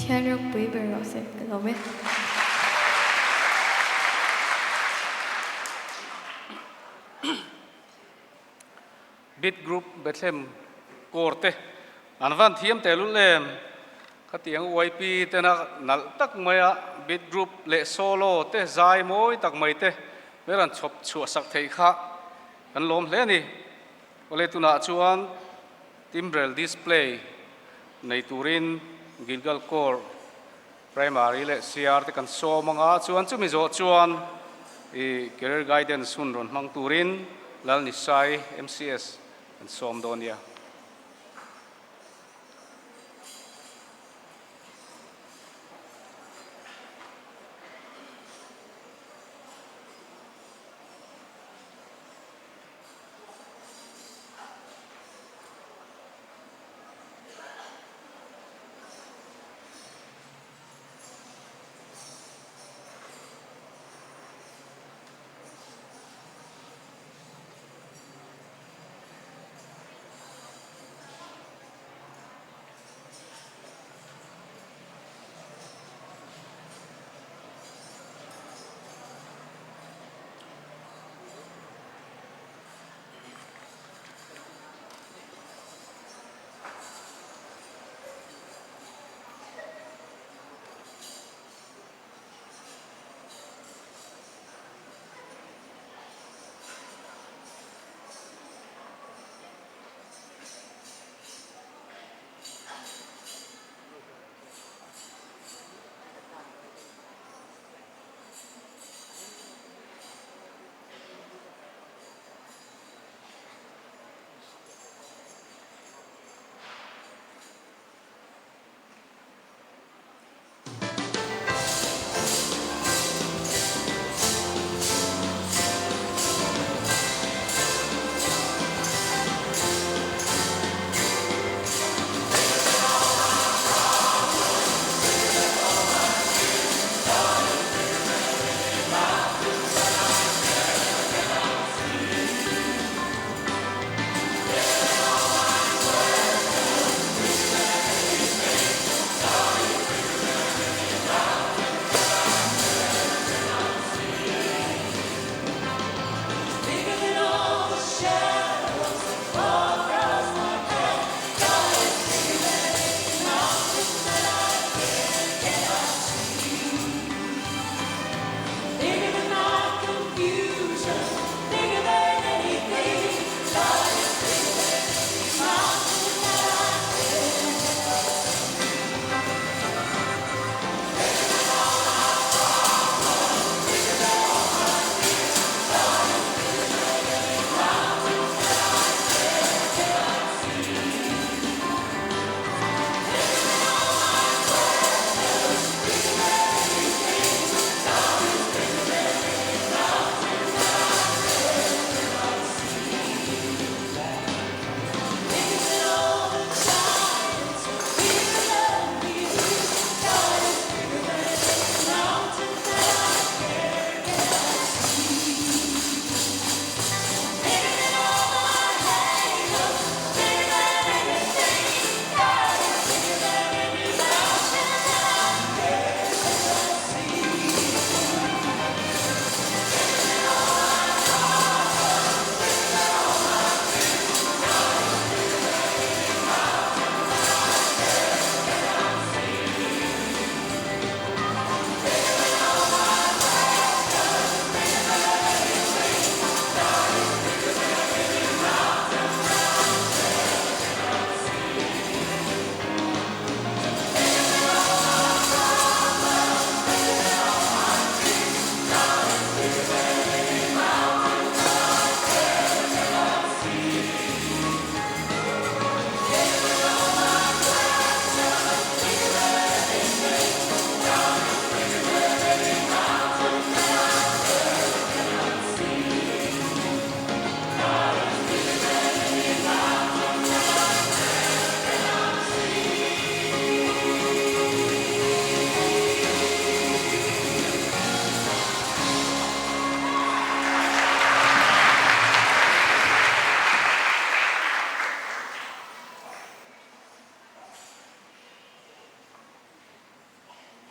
Pathian ropui ber rawh se ka lawm e. Beat Group Bethlehem Corps te an van thiam tehlul em? Khatiang YP tena nalh tak maia Beat Group leh Solo te zai mawi tak mai te ber an chhawp chhuah sak theih kha kan lawm hle a ni. Awle tunah chuan Timbrel Display nei turin Gilgal Corps Primary leh CR te kan sawm anga chuan chumi zawh chuan i Career Guidance hun rawn hmang turin Lalnisai MCS kan sawm dawn nia.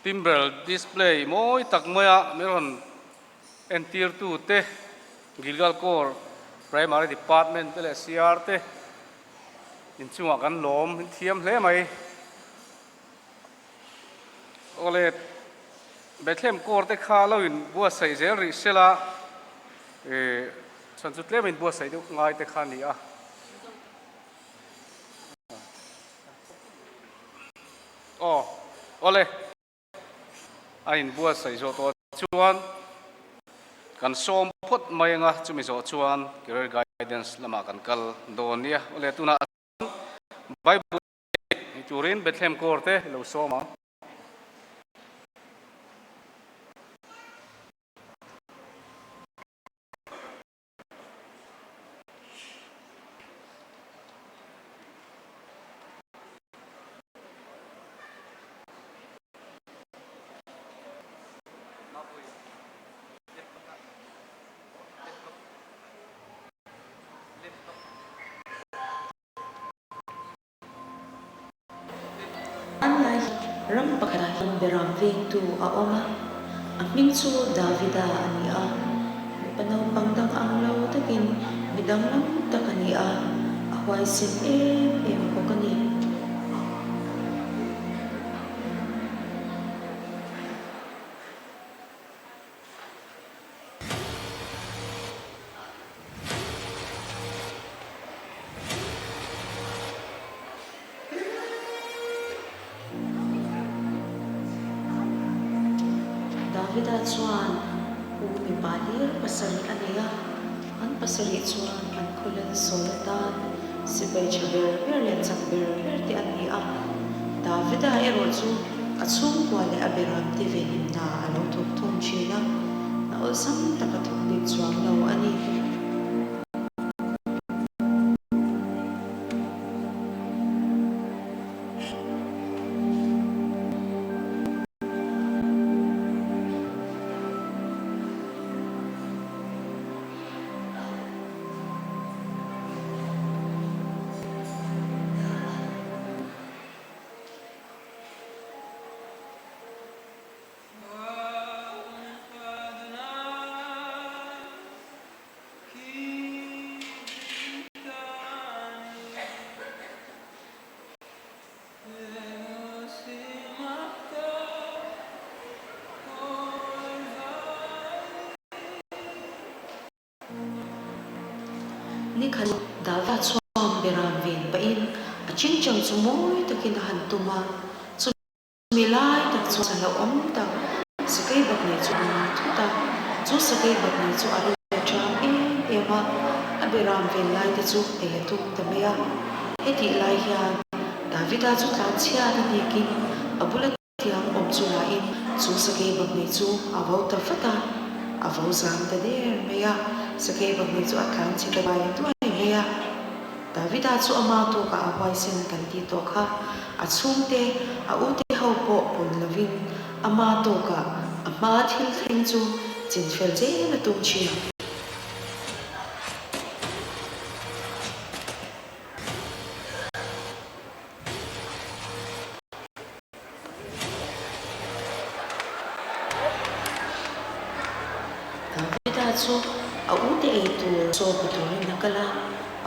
Timbrel display mawi tak maia min rawn entirtu te, Gilgal Corps Primary Department te leh CR te inchungah kan lawm in thiam hle mai. Awle Bethlehem Corps te kha lo in buatsaih zel rih sela ih chhan chu tlem in buatsaih deuh ngai te kha a ni a. Aw, awle. A inbuatsaih zawh tawh chuan kan sawm phawt mai anga chumi zawh chuan career guidance lamah kan kal dawn nia. Awle, tunah chuan Bible ni turin Bethlehem Corps te lo sawm ang. Hmanlai ram pakhatah hian beram vengtu a awm a, a hming chu Davida a ni a. Mipa naupang dang ang lo takin mi danglam tak a ni a, a huaisen em em bawk a ni. Davida chuan u mipa hlir pasarih a nei a, an pasarih chuan an khawlel sawl atan sipai tha ber ber leh chak ber ber te an ni a. Davida erawh chu a chhungkua leh a beram te venhim hna a lo thawk thung thin a, hna awlsam tak a thawk bik chuang lo a ni. Nikhat Dava chuan beram ven pahin a chingchang chu mawi takin a han tum a, chumi lai tak chuan sahlauhawm tak sakei bak nei chu a rawn thut a, chu sakei bak nei chu a ril a ṭam em em a, a beram ven lai te chu ei a tum ta mai a. Hetih lai hian Davida chu tlanchhiat a hnekin a bula Tiang awm chu lahin chu sakei baknei chu a vo ta vat a, a vo zang ta der mai a, sakei baknei chu a tlan chhe ta duai duai mai a. Davida chu ama tawkah a huaisen kan tih tawh kha, a chhungte, a ute ho pawh pawn lovin ama tawkah a hma thil thleng chu chinfel zel a tum thin. Davida chu a ute ei tur chaw pe turin a kal a,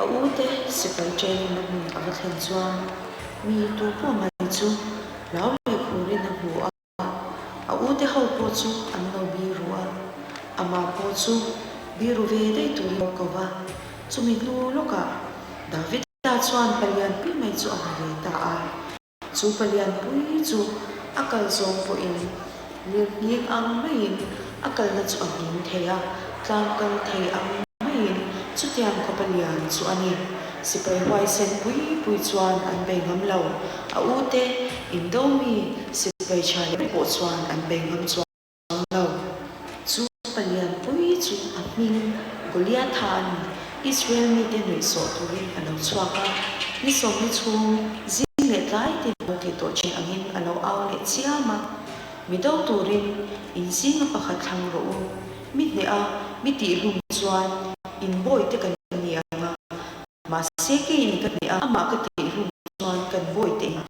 a ute sipai training na hmun a va thlen chuan mi tu pawh mai chu hlau leh khurin a hmu a, a ute ho pawh chu an lo biru a, amah pawh chu biru ve daih turin a ko va, chumi hnu lawkah Davida chuan palian pui mai chu a hmu ve ta a. Chu palianpui chu a kal zawng pawhin lirnghing ang maiin a kalna chu a nghing thei a, tlang kal thei ang maiin chutiang khaw palian chu a ni. Sipai huaisen pui pui chuan an bei ngam lo, a ute indo mi sipai tha leh pawh chuan an bei ngam chuang lo. Chu palianpui chu a hming Goliatha a ni. Israel mite nuihsawh turin a lo chhuak a, ni sawmli chhung zing leh tlai te lo ti tawh thin angin a lo au leh chiam a. Mi do turin in zinga pakhat thlang rawh u. Mi hneh a, mi tihhlum chuan in bawi te kan ni ang a, mahse keiin ka hneh a, amah ka tihhlum chuan kan bawi te inah.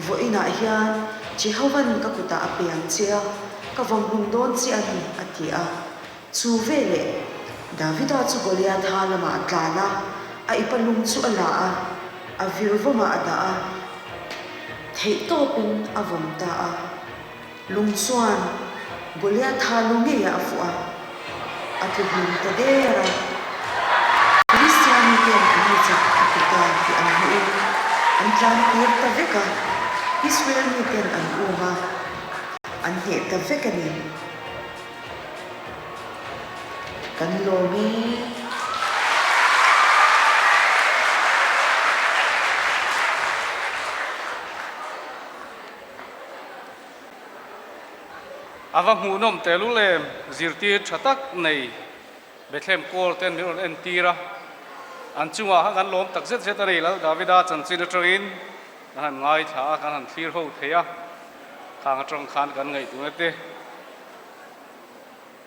Vawiinah hian Jehova'n ka kutah a pe ang che a, ka vawmhlum dawn che a ni, a ti a. Chu veleh Davida chu Goliatha lamah a tlan a, a ipa lung chu a la a, a vir vawmah a dah a, theihtawpin a vawm ta a. Lung chuan Goliatha lu ngeiah a fuh a, a tlu hlum ta der a. Philistia miten an mi chak a tlu ta tih an hmuhin an tlan kir ta vek a, Israel miten an um a, an hneh ta vek a ni. Kan lawm e. A va hmuhnawm tehlul em, zirtir tha tak nei Bethlehem kawl ten min rawn entir a, an chungah khan kan lawm tak zet zet a ni. Lal Davida chanchin atangin kan han ngaithla a, kan han thlir ho thei a, khang atang khan kan ngaihtuahna te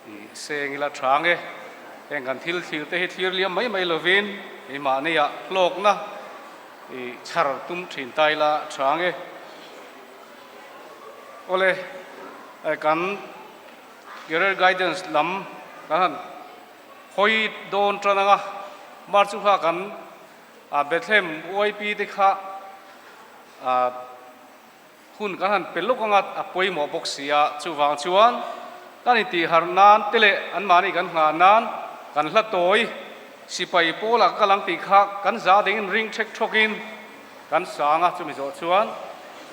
i seng ila tha nge. Heng kan thil thlir te hi thlir liam mai mai lovin keimahniah hlawkna i chhar tum thin ta ila tha nge. Awle, kan career guidance lam kan han hawi dawn tan anga, March chu kha kan Bethlehem YP te kha hun kan han pe lawk anga a pawimawh bawk si a, chuvang chuan kan intihharh nan te leh anmahni kan nghah nan kan hla tawi sipai pawlah ka kal ang tih kha kan za dingin ring thek thawkin Kan sang a, chumi zawh chuan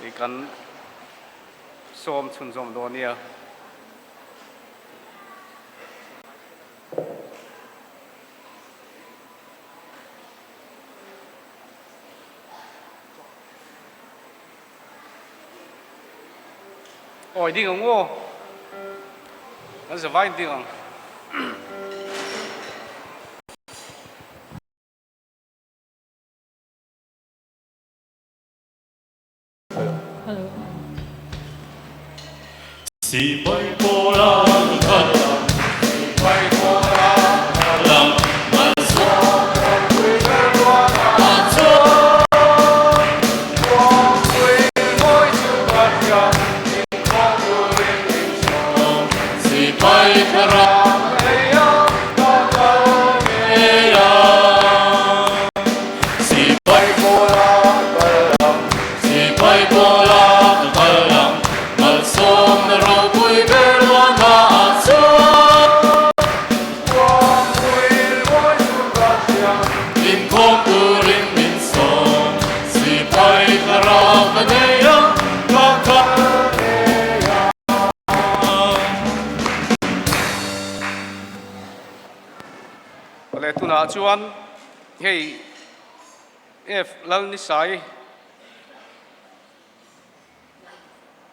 i kan sawm chhunzawm dawn nia. Awi ding ang aw, kan zavai ding ang. Sipai pawla kal ang, sipai pawla kal ang, malsawm ropui ber ruala a chuan. Kawngpui mawi chu ka hria, inkhawm turin min sawm. Sipai thlarau nei a, ka kal ngei ang. Sipai pawla kal ang, sipai pawla kal ang, malsawmna ropui ber luana ah chuan. Kawngpui mawi chu ka hria, inkhawm turin min sawm. Sipai thlarau ka nei ang, ka kal ngei ang. Awle tunah chuan hei F Lalnisai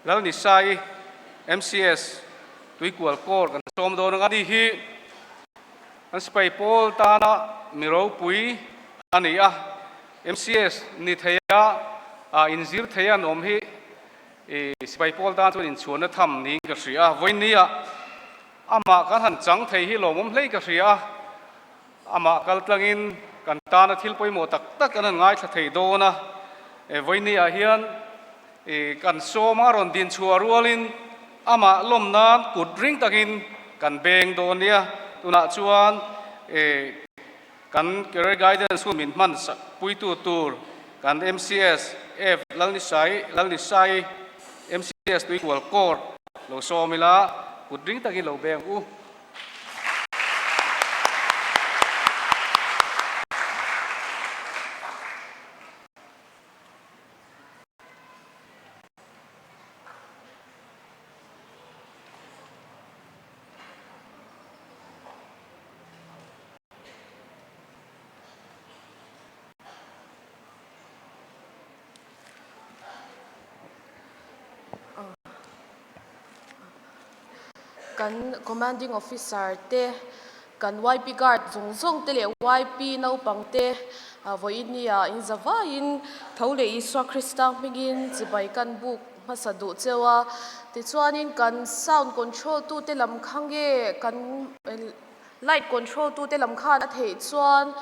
Lalnisai MCS Tuikual Corps kan sawm dawn anga ni hi an sipai pawl tana mi ropui a ni a, MCS ni theia inzir theia an awm hi sipai pawl tan chuan inchhuanna tham niin ka hria a, vawinia amah kan han chang thei hi lawmawm hlei ka hria a. Amah kal tlangin kan tana thil pawimawh tak tak an han ngaithla thei dawn a, vawinia hian kan sawma rawn din chhuah rualin amah lawm nan kut ring takin kan beng dawn nia. Tunah chuan kan Career Guidance hun min hman puitu tur kan MCS F Lalnisai Lalnisai MCS Tuikual Court lo sawm ila kut ring takin lo beng u. Kan Commanding Officer te, kan YP Guard zawng zawng te leh YP naupang te vawiin in za vaiin tho leh Isua Krista hmingin chibai kan buk hmasa duh cheu a. Tichuanin kan sound control tute lam kha nge kan light control tute lam khan a theih chuan.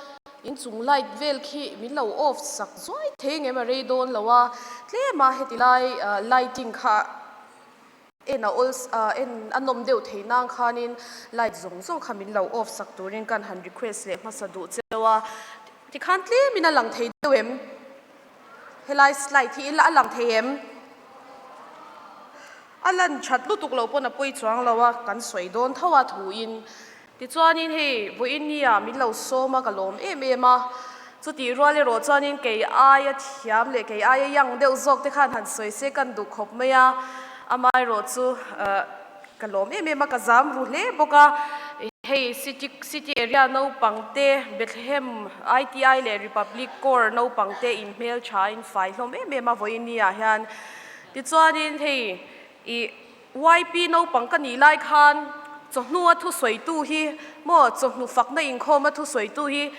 Inchung light vel khi min lo off sak zuai thei ngem a rei dawn lo a, tlem a heti lai lighting kha en a awl en a nawm deuh thei nang khanin light zawng zawng kha min lo off sak turin kan han request leh hmasa duh cheu a, tikhan tlemin a lang thei deuh em? Helai slide hi a lang thei em? A lan that lutuk loh pawn a pawi chuang lo a, kan sawi dawn tho a thuin. Tichuanin hei vawiin nia min lo sawm a, ka lawm em em a. Chutih rual erawh chuanin kei aia thiam leh kei aia yang deuh zawk te khan han sawi se kan duh khawp mai a. Amaherawh chu ka lawm em em a, ka zam ru hle bawk a. Hei city city area naupang te, Bethlehem ITI leh Republic Corps naupang te inhmeltha in fai hlawm em em a vawiin nia hian. Tichuanin hei ih YP naupang ka nih lai khan chawhnu a thusawitu hi maw chawhnu fakna inkhawm a thusawitu hi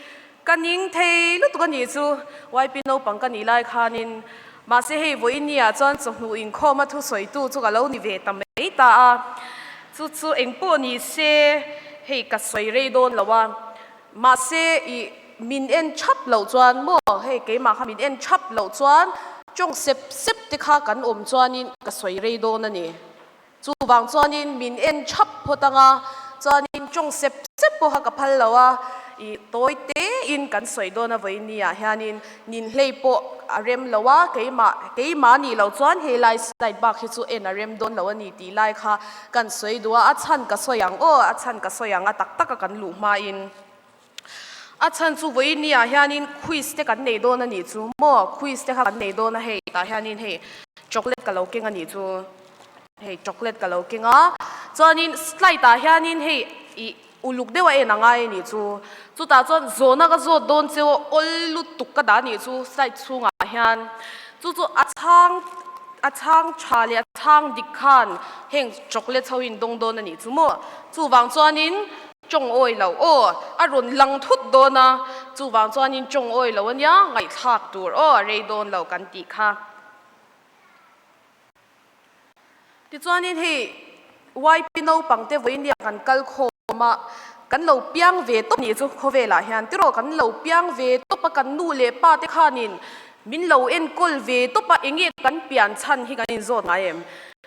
ka ning thei lutuk a nih chu YP naupang ka nih lai khanin mahse hei vawiin ni ah chuan chawhnu inkhawm a thusawitu chu ka lo ni ve ta mai ta a chu chu engpawh ni se hei ka sawi rei dawn lo a Mahse, i min en thap loh chuan maw, hei keimah kha min en thap loh chuan tawng sep sep te kha kan awm chuanin ka sawi rei dawn a ni. Chuvang chuanin min en thap phawt anga chuanin tawng sep sep pawh kha ka phal lo a, i tawi tein kan sawi dawn a vawiin ni ah hianin ninhlei pawh a rem lo a, keimah keimah nih loh chuan hei lai slide bak hi chu en a rem dawn lo a ni tih lai kha Kan sawi duh a, a chhan ka sawi ang aw, a chhan ka sawi ang a tak taka kan luh hmain. A chhan chu vawiin ni ah hianin quiz te kan nei dawn a nih chu maw, quiz te kha kan nei dawn a hei tah hianin hei chocolate ka lo keng a nih chu, hei chocolate ka lo keng a, chuanin slide ah hianin hei ih uluk deuh a en a ngai a nih chu, chutah chuan zawhna ka zawt dawn cheu a awl lutuk ka dah a nih chu slide chhungah hian chu chu a chhang a chhang tha leh a chhang dik khan heng chocolate ho in dawng dawn a nih chu maw chuvang chuanin tawng awi lo aw a rawn lang thut dawn a chuvang chuanin tawng awi lo a nia ngaihthlak tur aw a rei dawn lo kan tih kha. Tichuanin hei YP naupang te vawiin nia kan kal khawm a, kan lo piang ve tawp nih chu khawvelah hian tiraw kan lo piang ve tawp a, kan nu leh pa te khanin min lo enkawl ve tawp a, enge kan pian chhan hi kan inzawt ngai em?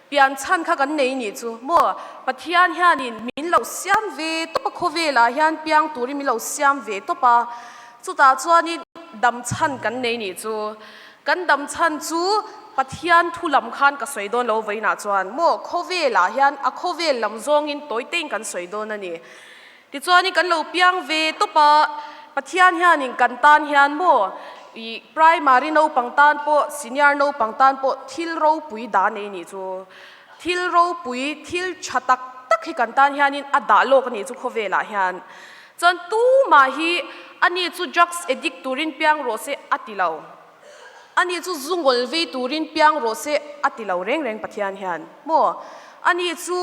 Pian chhan kha kan nei nih chu maw? Pathian hianin min lo siam ve tawp a, khawvelah hian piang turin min lo siam ve tawp a, chutah chuanin dam chhan kan nei nih chu. Kan dam chhan chu Pathian thu lam khan ka sawi dawn lo vawiinah chuan maw khawvelah hian a khawvel lam zawngin tawi tein kan sawi dawn a ni. Tichuanin kan lo piang ve tawp a, Pathian hianin kan tan hian maw ih primary naupang tan pawh senior naupang tan pawh thil ropui dah nei nih chu. Thil ropui thil tha tak tak hi kan tan hianin a dah lawk a nih chu khawvelah hian. Chuan tumah hi ani chu drugs addict turin piang rawh se a ti lo. Ani chu zu ngawl vei turin piang rawh se a ti lo reng reng Pathian hian maw. Ani chu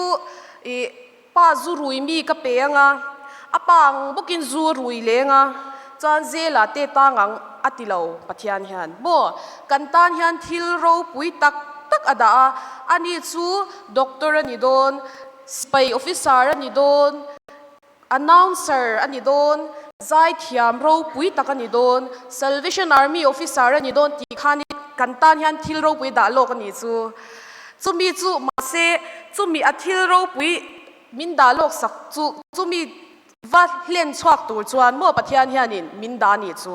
ih pa zu rui mi ka pe anga, a pa ang bawkin zu a rui leng a, chuan zela te tang ang a ti lo Pathian hian maw. Kan tan hian thil ropui tak tak a dah a, ani chu doctor a ni dawn, sipai officer a ni dawn, Announcer a ni dawn, zaithiam ropui tak a ni dawn, Salvation Army officer a ni dawn tih khan kan tan hian thil ropui dah lawk a ni chu. Chumi chu mahse chumi a thil ropui min dah lawk sak chu chumi va hlen chhuak tur chuan maw Pathian hianin min dah a nih chu.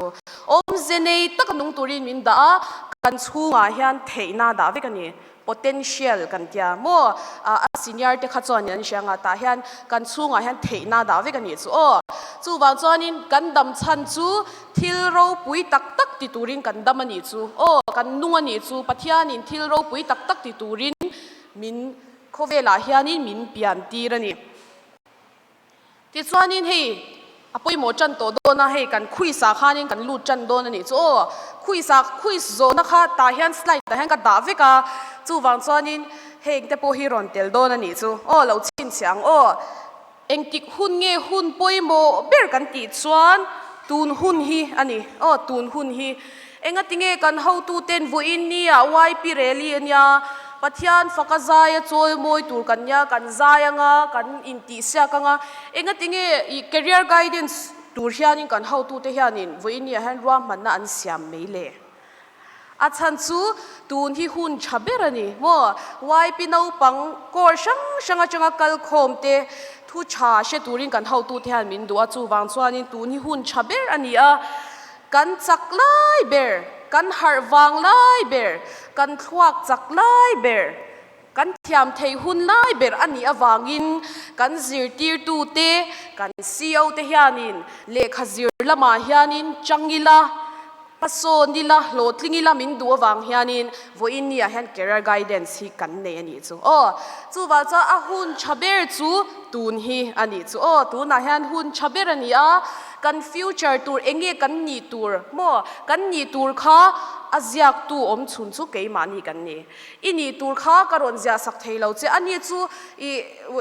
Awmze nei taka nung turin min dah a, kan chhungah hian theihna dah vek a ni. Potential kan tia maw? A senior te kha chuan an hria nga tah hian kan chhungah hian theihna dah vek a nih chu aw. Chuvang chuanin kan dam chhan chu thil ropui tak tak ti turin kan dam a nih chu aw, kan nung a nih chu Pathianin thil ropui tak tak ti turin min khawvelah hianin min pian tir a ni. Tichuanin hei a pawimawh tan tawh dawn a, hei kan khuisa khanin kan lut tan dawn a nih chu aw. Khuisa khuis zawhna kha tah hian slide ah hian ka dah vek a, chuvang chuanin heng te pawh hi rawn tel dawn a nih chu aw, lo chhinchhiah ang aw. Engtik hun nge hun pawimawh ber kan tih chuan tun hun hi a ni aw, tun hun hi. Engatinge kan hotuten vawiin nia YP rally a nia, Pathian faka zai a chawi mawi tur kan nia, kan zai anga, kan intihsiak anga, engatinge i career guidance. tur hianin kan hotute hianin vawiin hian ruahmanna an siam mai le? A chhan chu tun hi hun tha ber a ni maw? YP naupang kawr hrang hrang atanga kal khawm te thu tha hre turin kan hotute hian min duh a, chuvang chuanin tun hi hun tha ber a ni a, kan chak lai ber, kan harh vang lai ber, kan thluak chak lai ber, kan thiam theih hun lai ber a nih avangin kan zirtirtute, kan CO te hianin lehkha zir lamah hianin chang ila, Hmasawn ila, hlawhtling ila min duh avang hianin vawiin ni ah hian career guidance hi kan nei a nih chu aw. Chuvah chuan a hun tha ber chu tun hi a nih chu aw. Tunah hian hun tha ber a ni a, kan future tur eng nge kan nih tur maw? Kan nih tur kha a ziaktu awm chhun chu keimahni kan ni. I nih tur kha ka rawn ziah sak thei lo che. Ani chu i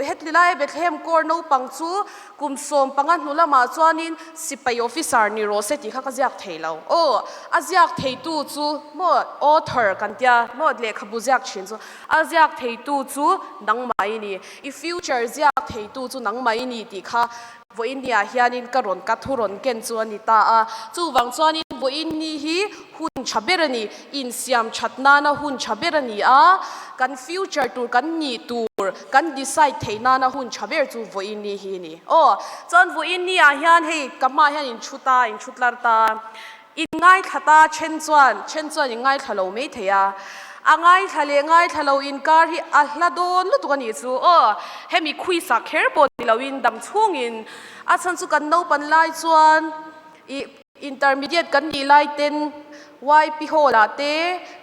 hetli laia Bethlehem Corps naupang chu Kum 15 hnu lamah chuanin sipai officer ni rawh se tih kha ka ziak thei lo. Aw, a ziak theitu chu maw author kan tia maw lehkhabu ziak thin chu a ziak theitu chu nangmah i ni, i future ziak theitu chu nangmah i ni tih kha vawiin niah hianin ka rawn ka thu rawn ken chu a ni ta a. Chuvang chuanin vawiin ni hi hun tha ber a ni, insiam that nana hun tha ber a ni a, kan future tur kan nih tur kan decide theih nana hun tha ber chu vawiin ni hi a ni. Aw, chuan vawiin ni ah hian hei ka hmaah hian in thu ta, in thu tlar ta, in ngaithla ta then chuan, then chuan in ngaithla lo mai thei a, a ngaithla leh ngaithla lo inkar hi a hla dawn lutuk a nih chu. Aw, hemi khuisak kher pawh ni loin dam chhungin a chhan chu kan naupan lai chuan ih Intermediate kan nih lai ten YP Hall ah te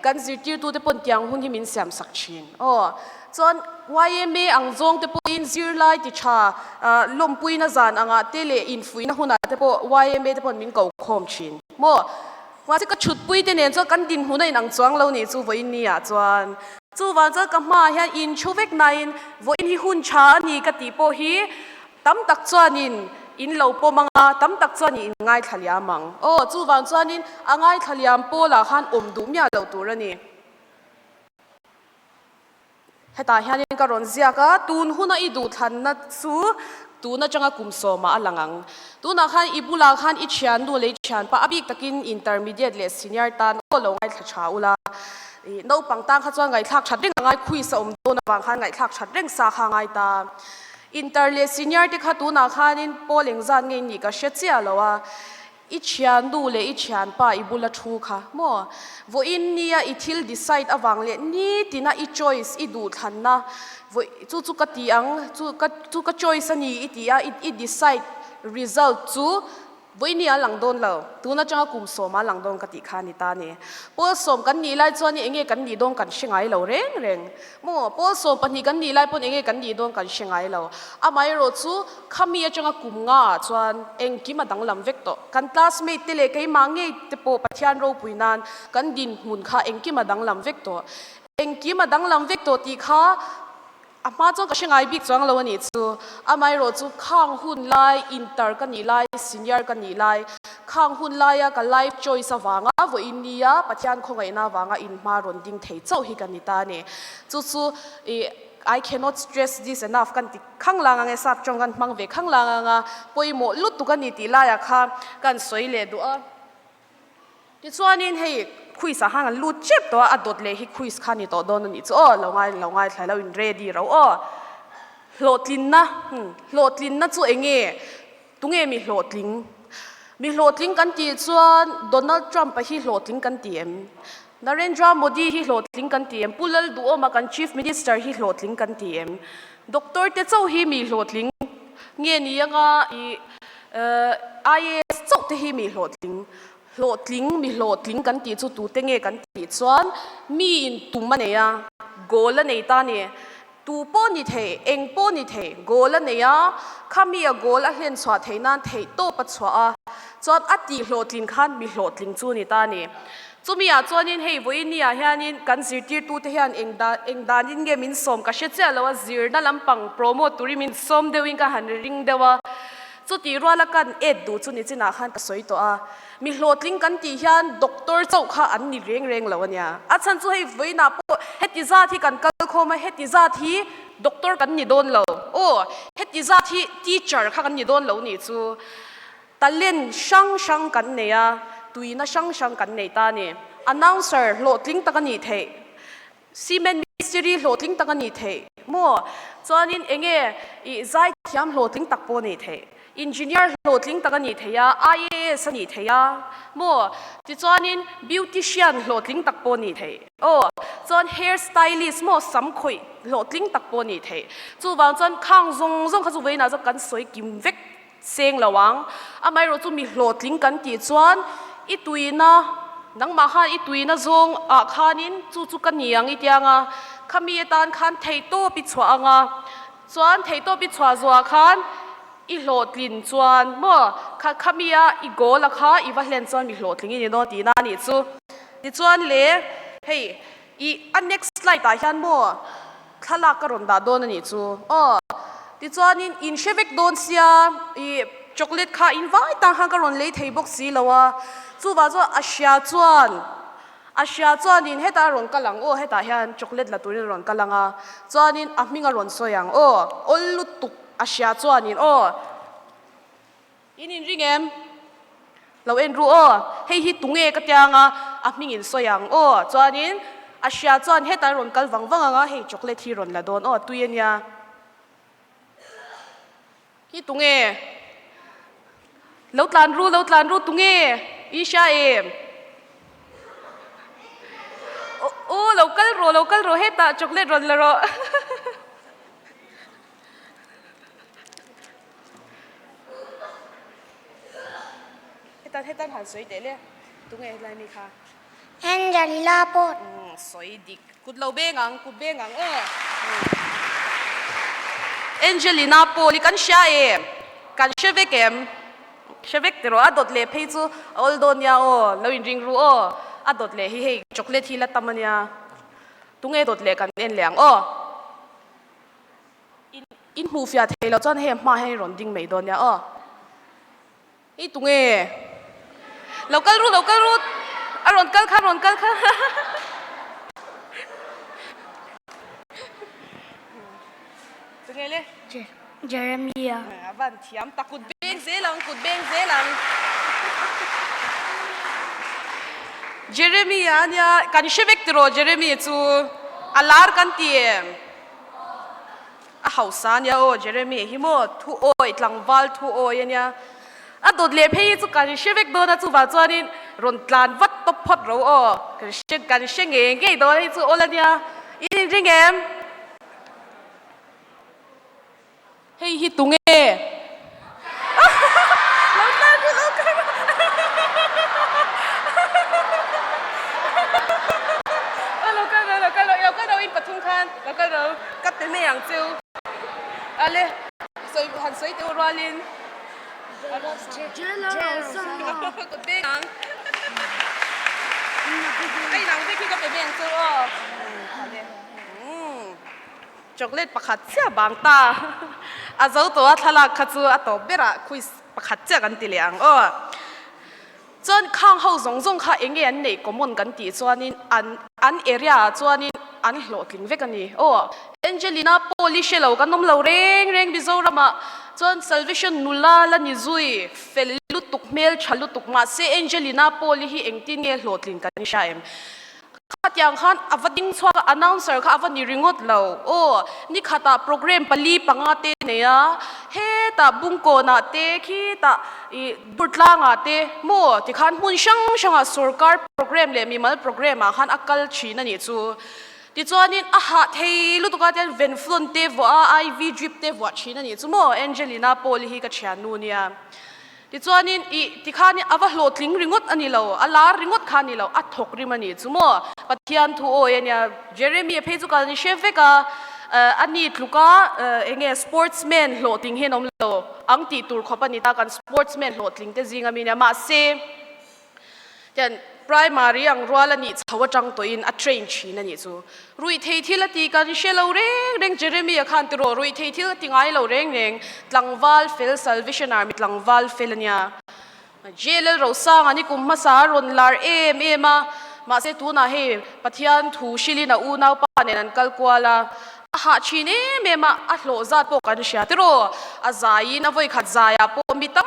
kan zirtirtu te pawn tiang hun hi min siam sak thin. Aw. Chuan yma ang zawng te pawhin zirlai ti tha lawmpuina zan angah te leh infuihna hunah te pawh yma te pawn min ko khawm thin. Maw? Mahse ka thutpui te nen chuan kan dinhmun a inang chuang lo nih chu vawiin ni ah chuan. Chuvang chuan ka hmaah hian inthu vek nain vawiin hi hun tha a ni ka tih pawh hi Tam tak chuanin in lo pawm ang a, tam tak chuanin in ngaithla liam ang. Aw, chuvang chuanin a ngaithla liam pawlah khan awm duh miah loh tur a ni. Hetah hianin ka rawn ziak a, tun huna i duhthlanna chu tun atanga kum sawmah a lang ang. Tunah khan i bulah khan i thiannu leh i thianpa a bik takin intermediate leh senior tan aw lo ngaithla tha ula. Naupang tan kha chuan ngaihthlak that reng a ngai, quiz a awm dawn avang khan ngaihthlak that reng sa kha a ngai ta. Inter leh senior te kha tunah khanin pawl engzat nge nih ka hre chiah lo a, i thiannu leh i thianpa i bula thu kha maw? Vawiin nia i thil decide avang leh nitina i choice i duhthlanna vawi chu chu ka ti ang chu ka chu ka choice a ni i ti a i decide result chu Vawiini a lang dawn lo, tun atanga kum sawma a lang dawn ka tih kha a ni ta a ni. Pawl sawm kan nih lai chuan eng nge kan nih dawn kan hre ngai lo reng reng. Maw, pawl sawm pahnih kan nih lai pawn eng nge kan nih dawn kan hre ngai lo. Amaherawh chu khami atanga kum nga ah chuan engkim a danglam vek tawh. Kan classmate te leh keimah ngei te pawh Pathian ropui nan kan dinhmun kha engkim a danglam vek tawh. Engkim a danglam vek tawh tih kha A hma chuan ka hre ngai bik chuang lo a nih chu. Amaherawh chu khang hun lai, inter ka nih lai, senior ka nih lai, khang hun laia ka life choice avanga vawiin nia Pathian khawngaihna avanga inhma rawn ding thei chauh hi ka ni ta a ni. Chu chu ih I cannot stress this enough kan ti khang lang ang e, sap tawng kan hmang ve khang lang ang a, pawimawh lutuk a ni tih laiah kha kan sawi leh duh a. Tichuanin hei quiz ah khan an lut chep tawh a, a dawt leh hi quiz kha ni tawh dawn a nih chu aw, lo ngai lo ngaithla lo in ready ro aw. Hlawhtlinna, hmm, hlawhtlinna chu eng nge? Tunge mi hlawhtling? Mi hlawhtling kan tih chuan Donald Trump a hi hlawhtling kan ti em? Narendra Modi hi hlawhtling kan ti em? Pu Lalduhawma kan Chief Minister hi hlawhtling kan ti em? Doctor te chauh hi mi hlawhtling nge ni anga i IAS chauh te hi mi hlawhtling, hlawhtling, mi hlawhtling kan tih chu tute nge kan tih chuan mi in tum a nei a, goal a nei ta a ni. Tu pawh ni thei, eng pawh ni thei, goal a nei a, kha mi a goal a hlen chhuah theih nan theih tawp a chhuah a, chuan a tih hlawhtlin khan mi hlawhtling chu ni ta a ni. Chumi ah chuanin hei vawiin ah hianin kan zirtirtute hian eng dan eng danin nge min sawm ka hre chiah lo a, zirna lampang promote turin min sawm deuhin ka han ring deuh a. Chutih ruala kan et duh chu nichinah khan ka sawi tawh a, mi hlawhtling kan tih hian doctor chauh kha an ni reng reng lo a nia. A chhan chu hei vawiinah pawh heti zat hi kan kal khawm a, heti zat hi doctor kan ni dawn lo, aw heti zat hi teacher kha kan ni dawn lo nih chu. Talent hrang hrang kan nei a, tuina hrang hrang kan nei ta a ni. Announcer hlawhtling tak a nih theih, cement mistiri hlawhtling tak a nih theih maw? Chuanin enge ih zaithiam hlawhtling tak pawh a nih theih, engineer hlawhtling tak a nih theih a, IAS a nih theih a maw? Tichuanin beautician hlawhtling tak pawh a nih theih aw, chuan hair stylist maw sam khawih hlawhtling tak pawh a nih theih. Chuvang chuan khang zawng zawng kha chu vawiinah chuan kan sawi kim vek. Seng lo ang. Amaherawh chu mi hlawhtling kan tih chuan i tuina, nangmah khan i tuina zawng ah khanin chu chu ka ni ang i tiang a, khami atan khan theihtawp i chhuah ang a, chuan theihtawp i chhuah zawhah khan i hlawhtlin chuan maw kha khami a i goal a kha i va hlen chuan mi hlawhtling i ni dawn tihna a nih chu. Tichuan le hei i a next slide ah hian maw Thlalak ka rawn dah dawn a nih chu aw. Tichuanin in hre vek dawn sia ih chocolate kha in vai tang khan ka rawn lei thei bawk si lo a, chuvah chuan a hria chuan a hria chuanin hetah a rawn kal ang aw hetah hian chocolate la turin a rawn kal ang a, chuanin a hming a rawn sawi ang aw awl lutuk a hria chuanin aw. In inring em? Lo en ru aw, hei hi tunge ka tia anga a hming in sawi ang aw, chuanin a hria chuan hetah a rawn kal vang vang anga hei chocolate hi rawn la dawn aw, tui ania. Hi tunge? Lo tlan ru, lo tlan ru, tunge? I hria em? Aw, lo kal rawh, lo kal rawh, hetah chocolate rawn la rawh. Hetan hetan han sawi teh le tunge helai mi kha Angelina pawh umm sawi dik kut lo beng ang kut beng ang aw Angelina Paul i kan hria em kan hre vek em hre vek tiraw a dawt leh phei chu a awl dawn nia aw lo inring ru aw a dawt leh hi hei chocolate hi la tam ania tunge dawt leh kan en leh ang aw. In in hmuh fiah thei loh chuan hei hma hian i rawn ding mai dawn nia aw. Hei tunge? Lo kal ru lo kal ru a rawn kal kha a rawn kal kha. Tunge le? Jeremia. A van thiam tak kut beng zel ang kut beng zel ang. Jeremia ania kan hre vek tiraw Jeremia chu a lar kan ti em? A hausa ania aw Jeremy hi maw thu awi tlangval thu awi ania a dawt leh phei hi chu kan hre vek dawn a chuvang chuanin rawn tlan vat tawp phawt ro aw kan hre kan hre ngei ngei dawn hei chu awl ania in inring em? Hei hi tunge? Lo tlan ru lo tlan ru. Aw lo kal ro lo kal ro lo kal ro in pathum khan lo kal ro ka pe mai ang cheu. Ale sawi han sawi teuh rualin. Ka beng ang. Ka inang vek hi ka pe mai ang cheu aw. Ale. Chocolate pakhat chiah bang ta a zo tawh a thlalak kha chu a tawp berah quiz pakhat chiah kan ti leh ang aw. Chuan khang ho zawng zawng kha eng nge an neih common kan tih chuanin an an area ah chuanin an hlawhtling vek a ni aw. Angelina Paul i hre lo kan awm lo reng reng Mizoramah chuan Salvation nula la ni zui fel lutuk hmel tha lutuk mahse Angelina Paul i hi engtin nge hlawhtlin kan hria em? Khatiang khan a va ding chhuak a, announcer kha a va ni ringawt lo. Aw, nikhatah programme pali panga te nei a, hetah Bungkawnah te, khitah ih Burtlangah te maw tikhan hmun hrang hrangah sorkar programme leh mimal programme ah khan a kal thin a nih chu. Tichuanin a hah thei lutuk a tian Venflon te vuah a, IV drip te vuah thin a nih chu maw, Angelina Paul hi ka thiannu nia. Tichuanin, ih, tikhanin a va hlawhtling ringawt a ni lo, a lar ringawt kha a ni lo, a thawk rim a nih chu maw? Pathian thu awi a nia. Jeremy a phei chu kal ni hre vek a, a ni tluka eng nge sportsman hlawhtling hian awm lo ang tih tur khawp a ni ta, kan sportsman hlawhtling te zing a mi nia. Mahse, Tian primary ang rual a nih chho atang tawhin a train thin a nih chu. Ruihthei thil a ti kan hre lo reng reng Jeremy a khan tiraw ruihthei thil a ti ngai lo reng reng tlangval fel Salvation Army tlangval fel a nia. JLL Rosanga ni kum hmasa a rawn lar em em a mahse tunah hei Pathian thu hrilhin a unaupa nen an kal kual a a hah thin em em a a hlawh zat pawh kan hria tiraw a zaiin a vawikhat zaiah pawh mi tam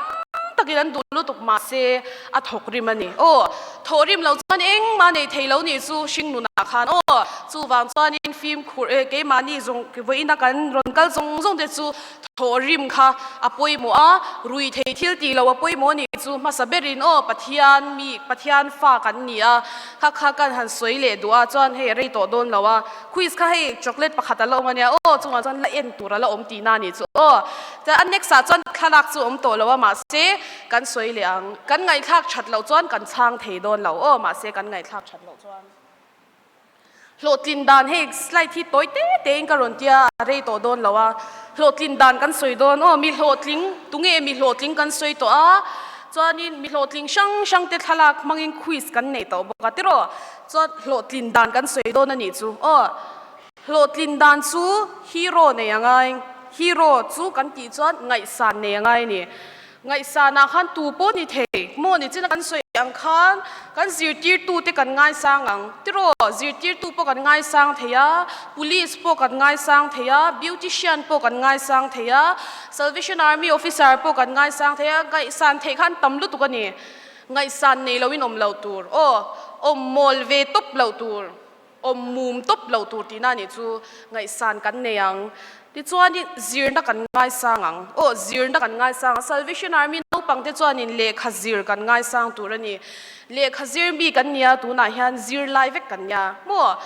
tak. takin an duh lutuk mahse a thawk rim a ni. Aw, thawh rim lo chuan engmah nei thei lo nih chu hring nunah khan aw, chuvang chuanin fimkhur eh keimahni zawng vawiina kan rawn kal zawng zawng te chu thawh rim kha a pawimawh a, rui thei thil tih loh a pawimawh nih chu hmasa berin aw Pathian mi Pathian fa kan ni a, kha kha kan han sawi leh duh a chuan hei a rei tawh dawn lo a, quiz kha hei chocolate pakhat a la awm a nia aw chungah chuan la en tur a la awm tihna a nih chu aw. Chuan a next ah chuan thlalak chu awm tawh lo a mahse kan sawi leh ang. Kan ngaihthlak that loh chuan kan chhang thei dawn lo aw mahse kan ngaihthlak that loh chuan. Hlawhtlin dan hei slide hi tawi te te in ka rawn tia a rei tawh dawn lo a. Hlawhtlin dan kan sawi dawn aw mi hlawhtling tunge mi hlawhtling kan sawi tawh a chuanin mi hlawhtling hrang hrang te thlalak hmangin quiz kan nei tawh bawk a tiraw chuan hlawhtlin dan kan sawi dawn a nih chu aw. Hlawhtlin dan chu hero nei a ngai. Hero chu kan tih chuan ngaihsan nei a ngai a ni. Ngaihsanah khan tu pawh ni thei maw ni china kan sawi ang khan kan zirtirtute kan ngaisang ang. Tiraw, zirtirtu pawh kan ngaisang thei a, police pawh kan ngaisang thei a, beautician pawh kan ngaisang thei a, Salvation Army officer pawh kan ngaisang thei a, ngaihsan theih khan tam lutuk a ni. Ngaihsan nei loin awm loh tur. Aw, awm mawl ve tawp loh tur. Awm mum tawp lo tur tihna nih chu ngaihsan kan nei ang. Tichuanin zirna kan ngaisang ang. Aw, zirna kan ngaisang ang. Salvation Army naupangte chuanin lehkha zir kan ngaisang tur a ni. Lehkha zir mi kan nia tunah hian zir lai vek kan nia. Maw?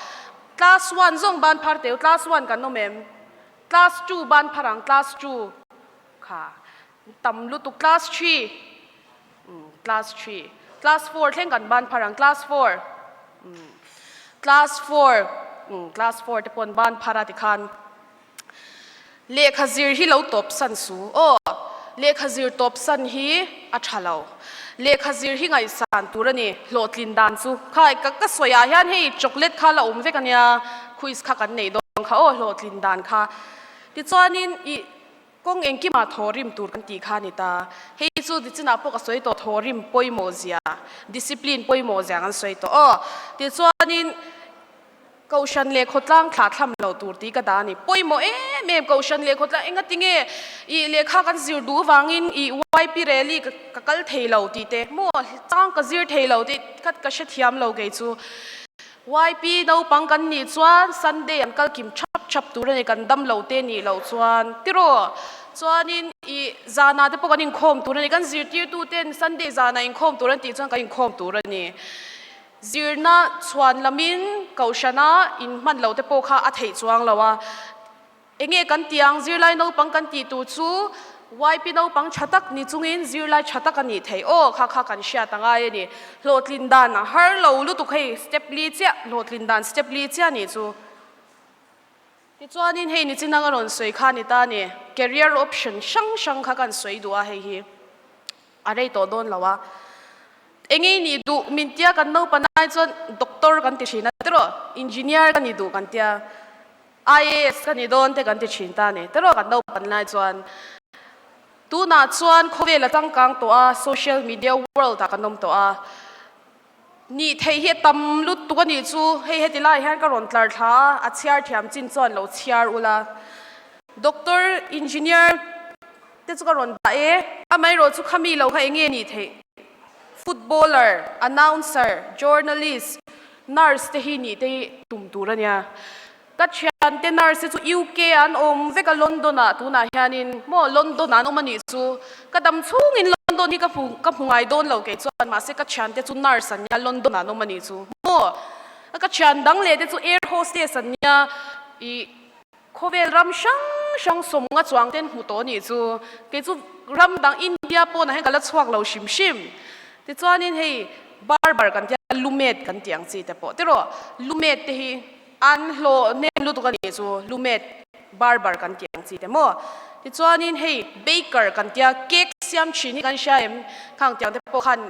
Class one zawng ban phar teu, class one kan awm em? Class two ban phar ang, class two kha tam lutuk, class three. Umm class three class four thleng kan ban phar ang class four umm class four umm class four te pawn ban phar a tikhan lehkha zir hi lo tawp san su aw lehkha zir tawp san hi a tha lo lehkha zir hi ngaihsan tur a ni hlawhtlin dan chu khai ka ka sawi ah hian hei chocolate kha la awm vek a nia quiz kha kan neih dawn kha aw hlawhtlin dan kha tichuanin ih Kawng engkimah thawhrim tur kan tih kha a ni ta. Hei chu nichinah pawh ka sawi tawh thawhrim pawimawh zia, discipline pawimawh zia kan sawi tawh aw. Tichuanin Kohhran leh khawtlang thlah thlam lo tur tih ka dah a ni. Pawimawh em em Kohhran leh khawtlang engati nge ih lehkha kan zir duh vangin ih YP rally ka kal thei lo tih te maw chang ka zir thei lo tih kha ka hrethiam lo kei chu. YP naupang kan nih chuan Sunday an kal kim thap thap tur a ni, kan dam lo te nih loh chuan tiraw? Chuanin ih zanah te pawh kan inkhawm tur a ni, kan zirtirtu ten Sunday zanah inkhawm tur an tih chuan kan inkhawm tur a ni. Zirna chhuan lamin Kohhrana inhman lo te pawh kha a theih chuang lo a. Enge kan tih ang? Zirlai naupang kan tih tur chu YP naupang tha tak ni chungin zirlai tha tak a nih theih. Aw, kha kha kan hriat a ngai a ni. Hlawhtlin dan a har lo lutuk hei, step li chiah, hlawhtlin dan step li chiah nih chu. Tichuanin hei nichin anga rawn sawi kha a ni ta a ni. Career option hrang hrang kha kan sawi duh a hei hi. A rei tawh dawn lo a. Enge i nih duh? Min tia kan naupan ai chuan doctor kan ti thin a tiraw? Engineer ka nih duh kan tia. IAS ka ni dawn te kan ti thin ta a ni. Tiraw kan naupan lai chuan tunah chuan khawvel a changkang tawh a, social media world ah kan awm tawh a. Nih theih hi a tam lutuk a nih chu hei heti lai hian ka rawn tlar thla a, a chhiar thiam chin chuan lo chhiar ula. Doctor, engineer te chu ka rawn dah e. Amaherawh chu khami lo kha enge nih theih? Footballer, announcer, journalist, Nurse te hi nih te hi tum tur a nia. Ka thiante nurse te chu UK ah an awm vek a London ah tunah hianin maw London ah an awm a nih chu. Ka dam chhungin London hi ka hmu ka hmu ngai dawn lo kei chuan mahse ka thiante chu nurse an nia London ah an awm a nih chu maw. Ka thian dang leh te chu air hostess an nia ih Khawvel ram hrang hrang sawmnga chuang ten hmu tawh nih chu. Kei chu ram dang India pawnah hian ka la chhuak lo hrim hrim. Tichuanin hei barber kan tia lumet kan tih ang chi te pawh tiraw lumet te hi an hlawh hnem lutuk a nih chu lumet barber kan tih ang chi te maw. Tichuanin hei baker kan tia cake siam thin hi kan hria em khang tiang te pawh khan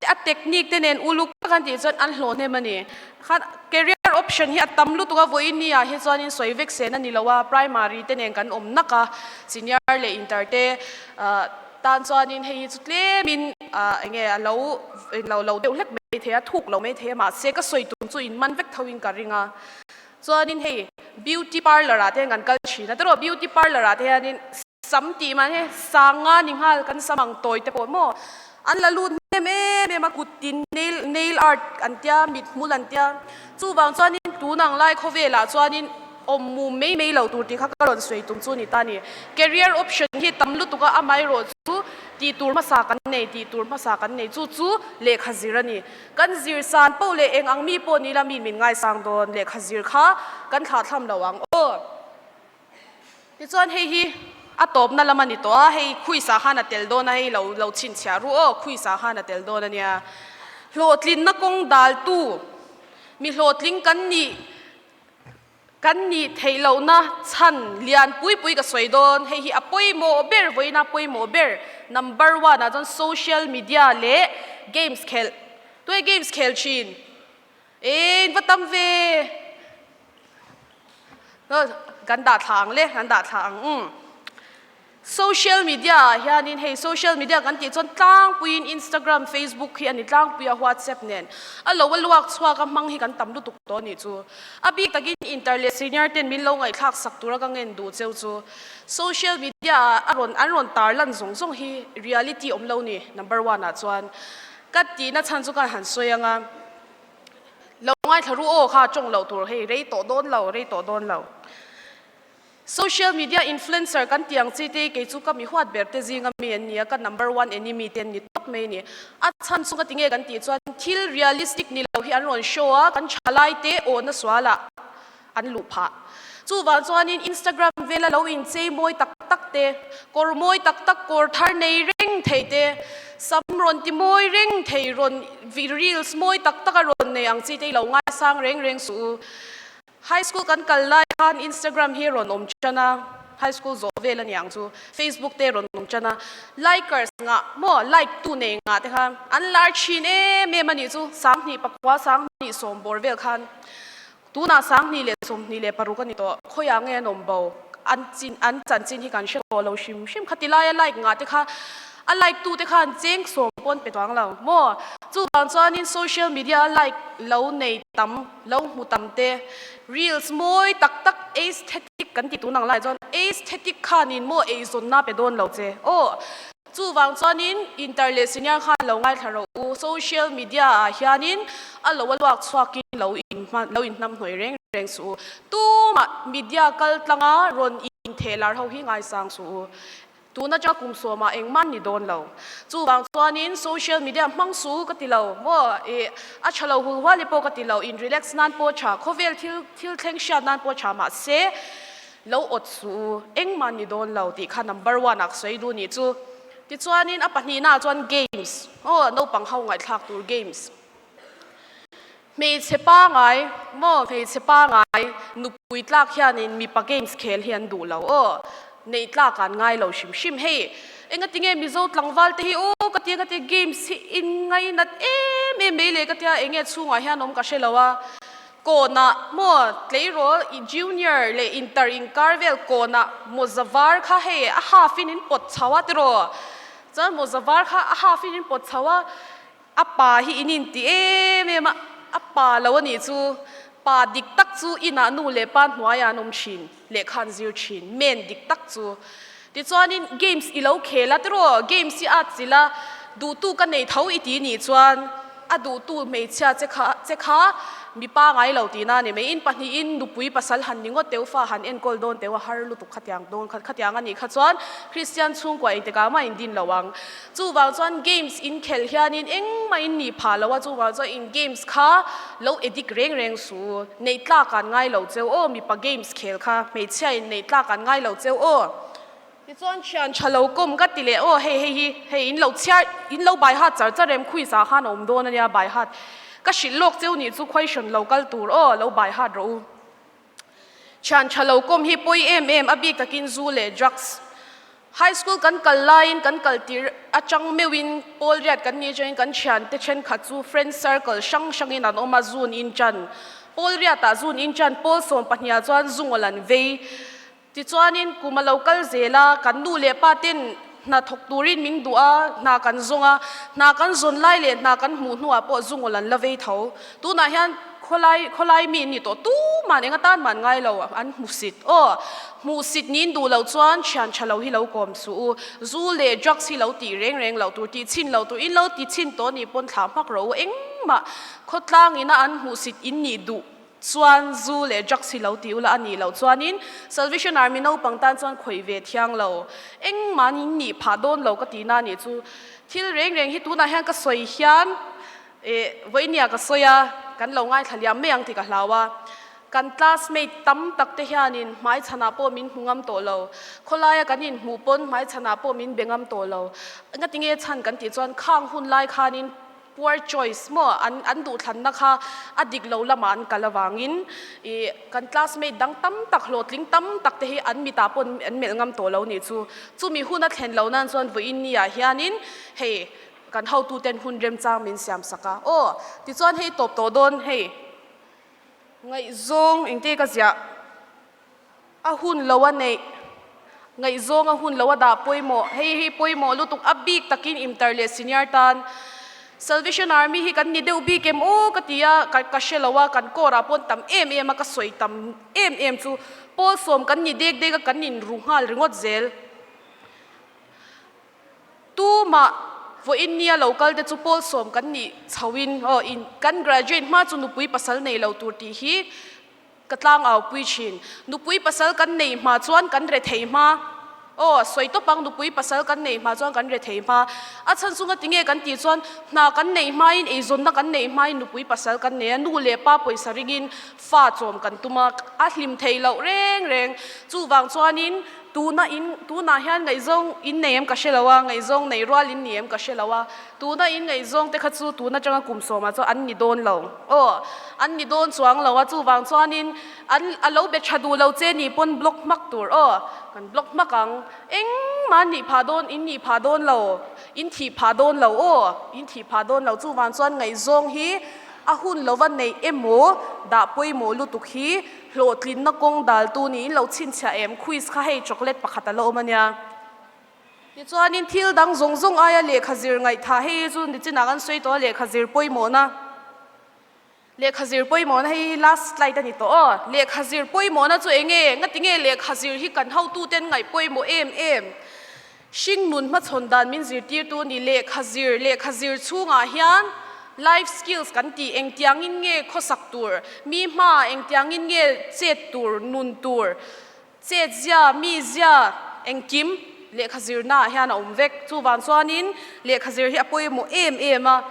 A technique te nen uluk tak an tih chuan an hlawh hnem a ni. Khan career option hi a tam lutuk a, vawiin ni ah hi chuanin sawi vek sen a ni lo a, primary te nen kan awm nak a, senior leh inter te tan chuanin hei hi chu tlemin eng nge a lo lo lo deuh hlek mai thei a, thuk lo mai thei a, mahse ka sawi tum chu in man vek tho in ka ring a. Chuanin hei beauty parlour ah te hian kan kal thin a, tiraw beauty parlour ah te hianin. Sam tih man hi sanga ni nghal kan sam ang tawi te pawh maw an la lut hnem em em a kut tin nail nail art an tia mit hmul an tia chuvang chuanin tun ang lai khawvelah chuanin awm mum mai mai lo tur tih kha ka rawn sawi tum chu a ni ta a ni. Career option hi tam lutuk a amaherawhchu tih tur hmasa kan nei tih tur hmasa kan nei chu chu lehkha zir a ni. Kan zir san poh leh eng ang mi pawh ni la mi min ngaisang dawn lehkha zir kha kan thlahthlam lo ang aw. Tichuan hei hi a tawpna lam a ni tawh a, hei khuisa khan a tel dawn a, hei lo lo chhinchhiah ru aw, khuisa khan a tel dawn a nia. Hlawhtlinna kawng daltu, mi hlawhtling kan nih kan nih theih lohna chhan lian pui pui ka sawi dawn, hei hi a pawimawh ber vawiina pawimawh ber number one ah chuan social media leh games khelh, tunge games khel thin? Eng va tam ve. Kan dah thla ang le, kan dah thla ang umm. Social media ah hianin hei social media kan tih chuan tlangpuiin Instagram, Facebook hi a ni tlangpui a WhatsApp nen a lo a luak chhuak a hmang hi kan tam lutuk tawh a nih chu. A bik takin inter leh senior ten min lo ngaihthlak sak tura ka ngen duh cheu chu social media ah a rawn an rawn tarlan zawng zawng hi reality awm lo ni number one ah chuan ka tihna chhan chu ka han sawi ang a. Lo ngaithla ru aw kha tawng loh tur hei rei tawh dawn lo, rei tawh dawn lo. Social media influencer kan tih ang chi te hi kei chu ka mi huat ber te zinga mi an ni a, ka number one enemy te an ni tawp mai a ni. A chhan chu ka ti nge kan tih chuan thil realistic ni lo hi an rawn show a, kan thalai te awhna sualah an luh phah. Chuvang chuanin Instagram vela lo inchei mawi tak tak te, kawr mawi tak tak kawr thar nei reng thei te, sam rawn ti mawi reng thei rawn reels mawi tak tak a rawn nei ang chi te hi lo ngaisang reng reng suh u. High school kan kal lai khan Instagram hi rawn awm tan a, high school zawh vel a ni ang chu, Facebook te rawn awm tan a, likers ngah maw like tu nei ngah te khan an lar thin em em a nih chu, 2000 pakua 2000 sawm bawr vel khan. Tunah 2026 a ni tawh, khawiah nge an awm bo? An chin, an chanchin hi kan hre tawh lo hrim hrim. Khati laia like ngah te kha, a like tu te khan cheng sawm pawn pe chuang lo maw? Chuvang chuanin social media a like lo nei tam, lo hmu tam te, reels mawi tak tak aesthetic kan ti tun ang lai chuan aesthetic khanin maw eizawnna pe dawn lo che aw. Chuvang chuanin inter leh senior khan lo ngaithla rawh u, social media ah hianin a lo a luak chhuakin lo lo inhnamhnawih reng reng suh u. Tumah media kal tlanga rawn intheh lar ho hi ngaisang suh u. Tun atanga kum sawmah engmah ni dawn lo. Chuvang chuanin social media hmang suh u ka ti lo maw, ih a tha lo hul hual i pawh ka ti lo, in relax nan pawh tha, khawvel thil thil thleng hriat nan pawh tha mahse, Lo awt suh u, engmah ni dawn lo tih kha number one ah ka sawi duh nih chu. Tichuanin a pahnihna ah chuan games, aw naupang ho ngaihthlak tur games. Hmeichhe pangai maw hmeichhe pangai nupui tlak hianin mipa games khel hi an duh lo aw, neih tlak an ngai lo hrim hrim. Hei engatinge Mizo tlangval te hi aw ka tia ka tia games hi in ngainat em em mai le ka tia enge chhungah hian awm ka hre lo a. Kawnah maw tleirawl i junior leh inter inkar vel kawnah mawza var kha hei a half in in pawt chho a tiraw? Chuan mawza var kha a half in in pawt chho a, a pa hi in inti em em a, a pa lo a nih chu, pa dik tak chu inah nu leh pa hnuaiah an awm thin, lehkha an zir thin, men dik tak chu. Tichuanin games i lo khel a tiraw? Games hi a chilh a, duhtu ka nei tho i ti nih chuan, A duhtu hmeichhia che kha che kha mipa ngai lo tihna a ni mai. In pahnihin nupui pasal han ni ngawt teu fa han enkawl dawn teu a har lutuk khatiang dawn kha khatiang a nih kha chuan Kristian chhungkua engtikah mah in din lo ang. Chuvang chuan games in khelh hianin engmah in nih phah lo a, chuvang chuan in games kha lo addict reng reng suh u. Neih tlak an ngai lo cheu aw mipa games khel kha hmeichhia in neih tlak an ngai lo cheu aw. Tichuan thian tha lo kawm ka ti leh aw hei hei hi hei in lo chhiar in lo bai hat char char em khuisa khan a awm dawn ania bai hat ka hrilh lawk cheu nih chu question lo kal tur aw lo bai hat rawh u thian tha lo kawm hi pawi em em a bik takin zu leh drugs high school kan kal laiin kan kal tir atang meuhin pawl riat kan nih atangin kan thian te thenkhat chu friend circle hrang hrangin an awm a zun in tan pawl riatah zun in tan pawl sawm pahniha chuan zungawl an vei Tichuanin kum a lo kal zel a, kan nu leh pa ten hna thawk turin min duh a, hna kan zawng a, hna kan zawn lai leh hna kan hmuh hnuah pawh zungawl an la vei tho. Tunah hian Khawlai khawlai mi an ni tawh tuman eng atan mah an ngai lo an hmusit aw hmuhsit niin duh loh chuan thian tha lo hi lo kawm suh u zu leh drugs hi lo tih reng reng loh tur tih chhin loh tur in lo ti chhin tawh nih pawn thlah hmak rawh u engmah khawtlang ina an hmuhsit in nih duh chuan zu leh drugs hi lo ti ula a nih loh chuanin Salvation Army naupang tan chuan khawih ve thiang lo engmah an in nih phah dawn lo ka tih na nih chu thil reng reng hi tunah hian ka sawi hian Eh, vawinia ka sawi a, kan lo ngaithla liam mai ang tih ka hlau a. Kan classmate tam tak te hianin hmaichhanah pawh min hmu ngam tawh lo. Khawlaia kan inhmuh pawn hmaichhanah pawh min be ngam tawh lo. Ngatinge chhan kan tih chuan khang hun lai khanin poor choice maw an an duhthlanna kha a dik lo lamah an kal avangin ih kan classmate dang tam tak hlawhtling tam tak te hi an mitah pawn an melh ngam tawh lo nih chu. Chumi hun a thlen lo nan chuan vawiin ni ah hianin hei Kan hotuten hun remchang min siam sak a, aw tichuan hei tawp tawh dawn hei ngaihzawng engte ka ziah a hun lo a neih ngaihzawng a hun lo a dah pawimawh hei hi pawimawh lutuk a bik takin inter leh senior tan Salvation Army hi kan ni deuh bik em aw ka ti a ka ka hre lo a kan court ah pawn tam em em a ka sawi tam em em chu pawl sawm kan ni dek dek a kan inru nghal ringawt zel. Tumah vawiin nia lo kal te chu pawl sawm kan nih chhoin aw in kan graduate hma chu nupui pasal nei lo tur tih hi ka tlangau pui thin. Nupui pasal kan nei hma chuan kan re thei hma aw sawi tawp ang nupui pasal kan nei hma chuan kan re thei hma. A chhan chunga tinge kan tih chuan hna kan nei hmain eizawnna kan nei hmain nupui pasal kan nei a, nu leh pa pawisa ringin fa chawm kan tum a, a hlim thei loh reng reng. Chuvang chuanin Tuna in, tunah hian ngaihzawng in nei em ka hre lo a, ngaihzawng nei rual in ni em ka hre lo a, tuna in ngaihzawng te kha chu tun atanga kum sawmah chuan an ni dawn lo, aw, an ni dawn chuang lo a, chuvang chuanin an a lo be tha duh lo che nih pawn block hmak tur, aw, kan block hmak ang, engmah an nih phah dawn, in nih phah dawn lo, in thih phah dawn lo, aw, in thih phah dawn lo, chuvang chuan ngaihzawng hi a hun lova neih emaw dah pawimawh lutuk hi Hlawhtlinna kawng daltu niin lo chhinchhiah em? Quiz kha hei chocolate pakhat a la awm a nia. Tichuanin thil dang zawng zawng aia lehkha zir ngaihthah hei hi chu nichinah kan sawi tawh a, lehkha zir pawimawhna, lehkha zir pawimawhna hei hi last slide a ni tawh aw. Lehkha zir pawimawhna chu eng nge? Ngatinge lehkha zir hi kan hotuten ngaih pawimawh em em? Hringnun hmachhawn dan min zirtirtu a ni. Lehkha zir, lehkha zir chhungah hian life skills kan tih engtiangin nge khawsak tur, mi hmaah engtiangin nge chet tur, nun tur, chetzia, mizia, engkim lehkha zirnaah hian a awm vek. Chuvang chuanin lehkha zir hi a pawimawh em em a.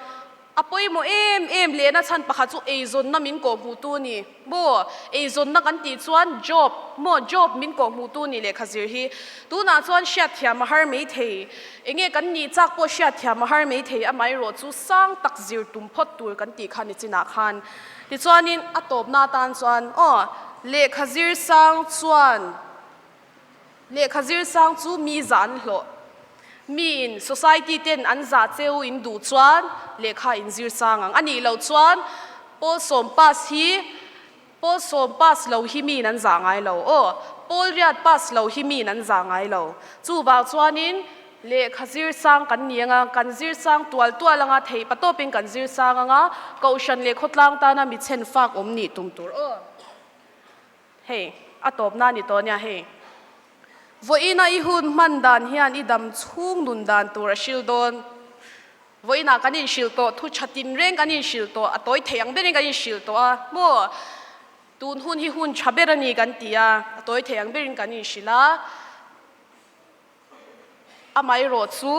A pawimawh em em lehna chhan pakhat chu eizawnna min kawhhmuhtu a ni. Maw? Eizawnna kan tih chuan job, maw? Job min kawhhmuhtu a ni lehkha zir hi. Tunah chuan hriatthiam a har mai thei. Enge kan nih chak pawh hriatthiam a har mai thei, amaherawh chu sang tak zir tum phawt tur kan tih kha nichinah khan. Tichuanin a tawpna atan chuan, aw, lehkha zir sang chuan, Lehkha zir sang chu mi zah an hlawh. Miin society ten an zah cheu in duh chuan lehkha in zir sang ang. A nih loh chuan pawl sawm pass hi pawl sawm pass lo hi miin an zah ngai lo. Aw, pawl riat pass lo hi miin an zah ngai lo. Chuvang chuanin lehkha zir sang kan ni anga, kan zir sang tual tual anga, theih patawpin kan zir sang anga, kohhran leh khawtlang tana mi chhen fak awm nih tum tur. Aw. Hei, a tawpna a ni tawh nia hei. Vawiina i hun hman dan hian i dam chhung nun dan tur a hril dawn. Vawiinah kan inhrilh tawh, thu tha tinreng kan inhrilh tawh, a tawi thei ang berin kan inhrilh tawh a, maw? Tun hun hi hun tha ber a ni kan ti a, a tawi thei ang berin kan inhrilh a. Amaherawh chu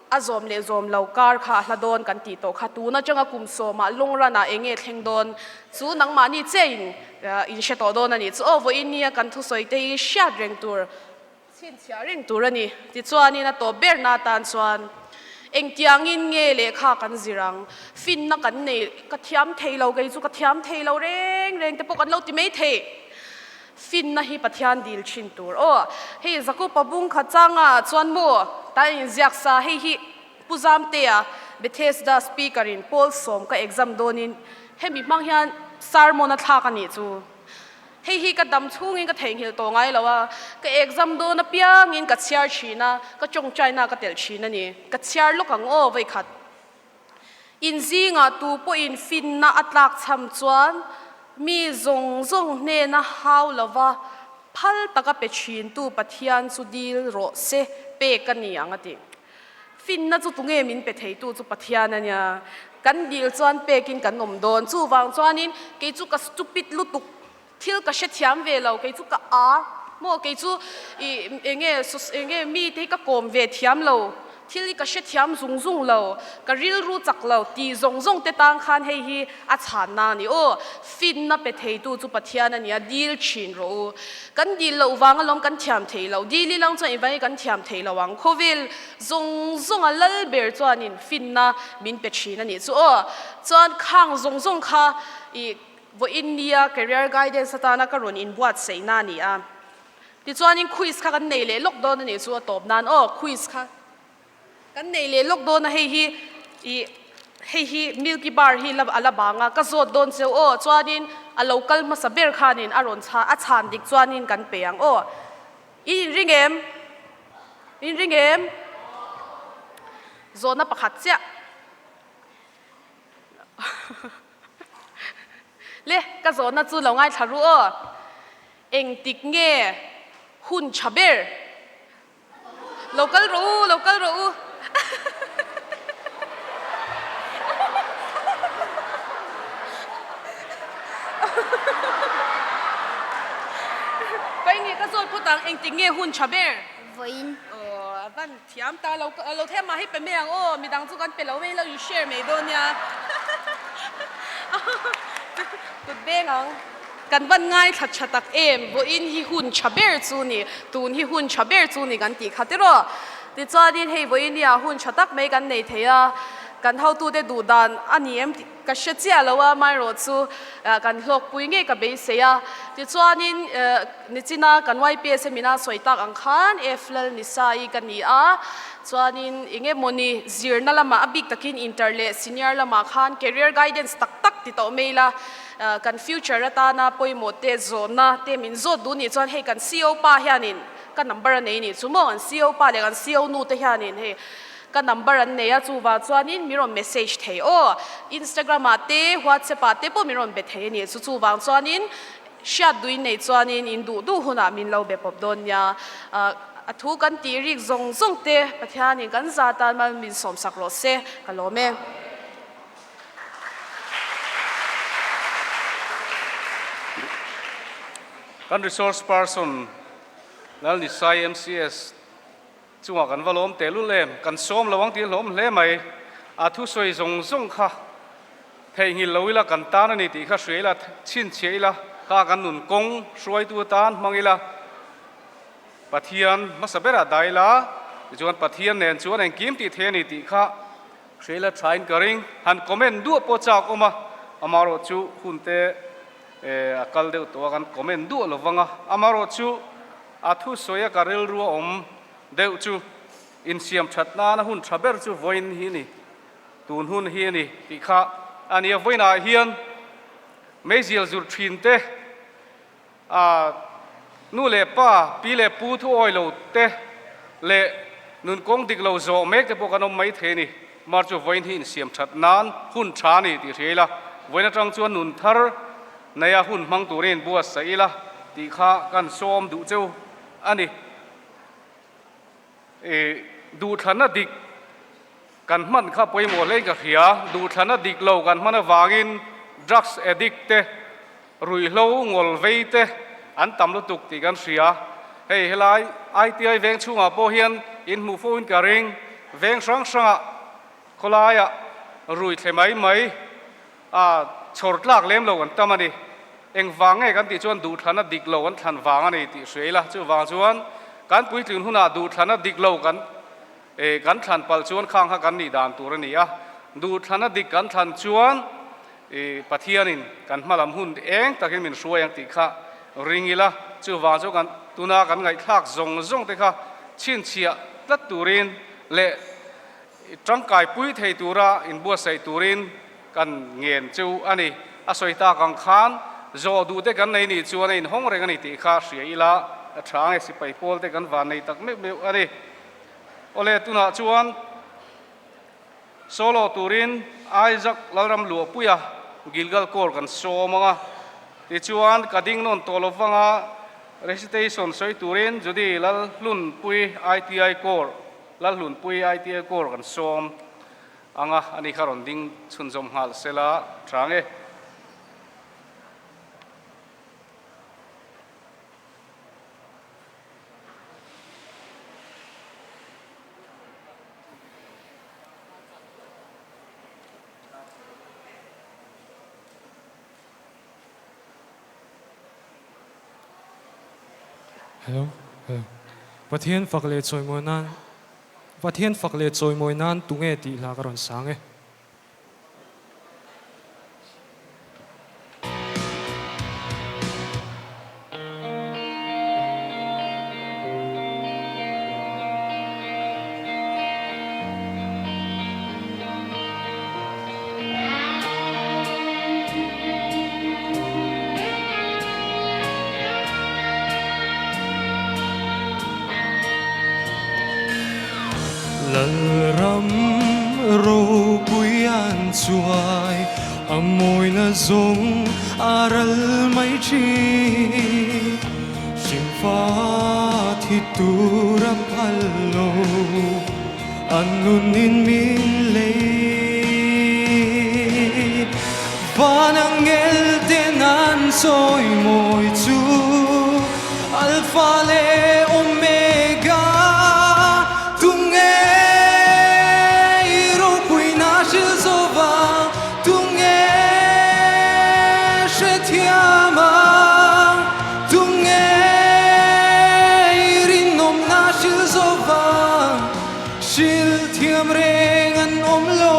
a zawm leh zawm lo kar kha a hla dawn kan tih tawh kha tun atanga kum sawmah long run ah eng nge thleng dawn chu nangmahni che in in hre tawh dawn a nih chu aw vawiin nia kan thusawi te hi hriat reng tur chhinchhiah reng tur a ni tichuanin a tawp berna atan chuan engtiangin nge lehkha kan zir ang finna kan nei ka thiam thei lo kei chu ka thiam thei lo reng reng te pawh kan lo ti mai thei. Finna hi Pathian dil thin tur aw. Hei Zakupa bung khat changa chuan maw ta in ziak sa hei hi Pu Zamtea Bethesda speaker in pawl sawm ka exam dawn in hemi hmang hian sermon a thlak a nih chu. Hei hi ka dam chhungin ka theihnghilh tawh ngai lo a, ka exam dawn apiangin ka chhiar thin a, ka tawngtaina ka telh thin a ni. Ka chhiar lawk ang aw vawikhat. In zingah tu pawhin finna a tlakchham chuan mi zawng zawng hnena hau lova phal taka pe thintu Pathian chu dil rawh se pek a ni ang a ti. Finna chu tunge min pe theitu chu Pathian a nia. Kan dil chuan pekin kan awm dawn. Chuvang chuanin kei chu ka stupid lutuk, thil ka hrethiam ve lo, kei chu ka a maw, kei chu ih enge enge mite hi ka kawm ve thiam lo, thil hi ka hrethiam zung zung lo, ka rilru chak lo tih zawng zawng te tang khan hei hi a chhanna a ni aw. Finna pe theitu chu Pathian a nia, dil thin rawh u. Kan dil loh vang alawm kan thiam thei lo. Dil i lang chuan engvang hi kan thiam thei lo ang. Khawvel zawng zawnga lal ber chuanin finna min pe thin a nih chu aw. Chuan khang zawng zawng kha i vawiin nia career guidance atana ka rawn inbuatsaihna a ni a. Tichuanin quiz kha kan nei leh lawk dawn a nih chu a tawp nan aw quiz kha. Kan nei leh lawk dawn a hei hi ih hei hi milky bar hi la a la bang a ka zawt dawn cheu aw chuanin a lo kal hmasa ber khanin a rawn chha a chhan dik chuanin kan pe ang aw i inring em inring em zawhna pakhat chiah le ka zawhna chu lo ngaithla ru aw engtik nge hun tha ber Lo kal rawh u, lo kal rawh u. Pai nge ka zawt phawt ang, engtik nge hun tha ber? Vawiin. Aw, a van thiam ta, lo lo thiam mah hi pe mai ang aw, midang chu kan pe lo mai lo in share mai dawn nia. Kut beng ang. Kan van ngaithla tha tak em? Vawiin hi hun tha ber chu ni, tun hi hun tha ber chu ni kan tih kha tiraw? Tichuanin hei vawiin hi ah hun tha tak mai kan nei thei a, kan hotute duh dan a ni em tih ka hre chiah lo a, amaherawh chu kan hlawkpui ngei ka beisei a. Tichuanin nichina kan YPS a mina sawi tak ang khan F Lalnisai ka ni a, chuanin eng emawni zirna lamah a bik takin inter leh senior lamah khan career guidance tak tak ti tawh mai ila, Kan future atana pawimawh te zawhna te min zawt duh nih chuan hei kan CO pa hianin ka number a nei nih chu maw kan CO pa leh kan CO nu te hianin hei ka number an nei a chuvang chuanin min rawn message thei aw Instagram ah te WhatsApp ah te pawh min rawn be thei a nih chu chuvang chuanin hriat duhin nei chuanin in duh duh hunah min lo be pawp dawn nia a thu kan tih rik zawng zawng te Pathianin kan za tan mal min sawmsak rawh se ka lawm e. Kan resource person Lalnisai MCS chungah kan va lawm tehlul em, kan sawm lo ang tih a hlawm hle mai. A thusawi zawng zawng kha theihnghilh lo ila kan tan a ni tih kha hria ila, chhinchhiah ila, kha kan nun kawng hruaitu atan hmang ila, Pathian hmasa berah dah ila, tichuan Pathian nen chuan engkim tih thei a ni tih kha Hreila thain ka ring. Han comment duah pawh chak awm a, amaherawh chu hun te a kal deuh tawh a, kan comment duah lo vang a. Amaherawh chu a thusawi a ka rilru a awm deuh chu insiam that nana hun tha ber chu vawiin hi a ni, tun hun hi a ni tih kha a ni a. Vawiinah hian meizial zur thin te, A nu leh pa, pi leh pu thu awi lo te leh nun kawng dik lo zawh mek te pawh kan awm mai thei a ni. Mar chu vawiin hi insiam that nan hun tha a ni tih hria ila, vawiin atang chuan nun thar neia hun hmang turin inbuatsaih ila tih kha kan sawm duh cheu a ni. I duhthlanna dik kan hman kha pawimawh hlein ka hria. Duhthlanna dik lo kan hman avangin drugs addict te, ruihhlo ngawl vei te an tam lutuk tih kan hria. Hei helai ITI veng chhungah pawh hian in hmuh fo in ka ring. Veng hrang hrangah khawlaiah rui thle mai mai a chhawr tlak lem lo an tam a ni. Engvang nge kan tih chuan duhthlanna dik lo an thlan vang a ni tih hria ila. Chuvang chuan kan puitlin hunah duhthlanna dik lo kan kan thlan palh chuan khang kha kan nih dan tur a ni a. Duhthlanna dik kan thlan chuan Pathianin kan hmalam hun eng takin min hruai ang tih kha ring ila. Chuvang chu kan tuna kan ngaihthlak zawng zawng te kha chhinchhiah tlat turin leh tangkai pui thei tura inbuatsaih turin kan ngen chu a ni. A sawi tak ang khan zawh duh te kan nei nih chuan a inhawng reng a ni tih kha hria ila a tha ang e, sipai pawl te kan van nei tak meuh meuh a ni. Awle tunah chuan. Solo turin Isaac Lalramluahpuia Gilgal Corps kan sawm ang a. Tichuan ka ding nawn tawh lovanga recitation sawi turin Judy Lalhlunpui ITI Corps Lalhlunpui ITI Corps kan sawm ang a, ani kha rawn ding chhunzawm nghal sela tha nge. Hello hello Pathian fak leh chawimawi nan Pathian fak leh chawimawi nan tunge tih hla ka rawn sang e. Lalram ropui an chuai a mawina zawng a ral mai thin. Hrimfa thi tur a phal lo, an nunin min lei. Van angel ten an sawi mawi chu Alpha leh Omega, tunge i ropuina hrilh zawh a, tunge hrethiam a, tunge i rinawmna hrilh zawh a, hrilh thiam reng an awm lo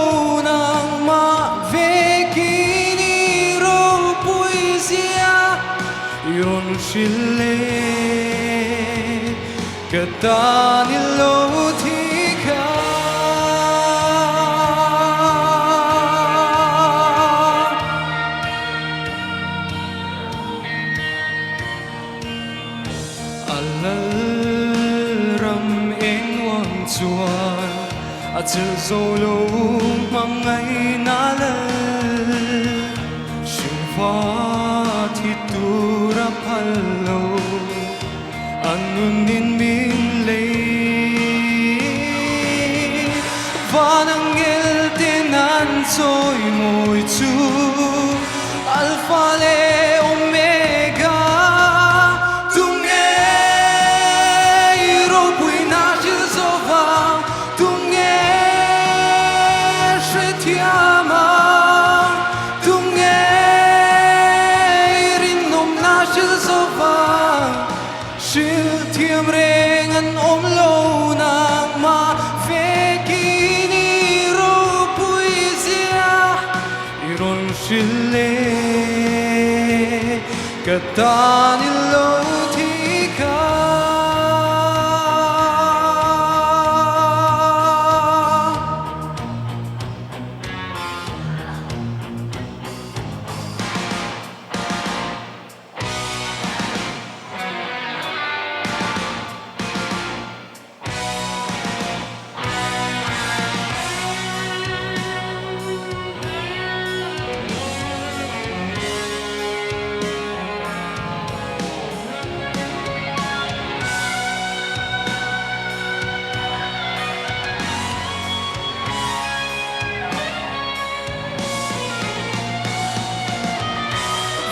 nangmah vekin i ropui zia i rawn hrilh e, ka tan i lo thi kha. A lalram eng nuam chuan a chilh zo lo hmangaihna lal hringfa thi tur a phal lo a nunin min lei. Van angel ten an chawi mawi chu Alpha leh Omega, tunge i ropuina hrilh zawh a, tunge hrethiam a, tunge i rinawmna hrilh zawh a, hrilh thiam reng an awm lo nangmah vekin i ropui zia. I rawn hrilh e, ka tan i lo thi kha.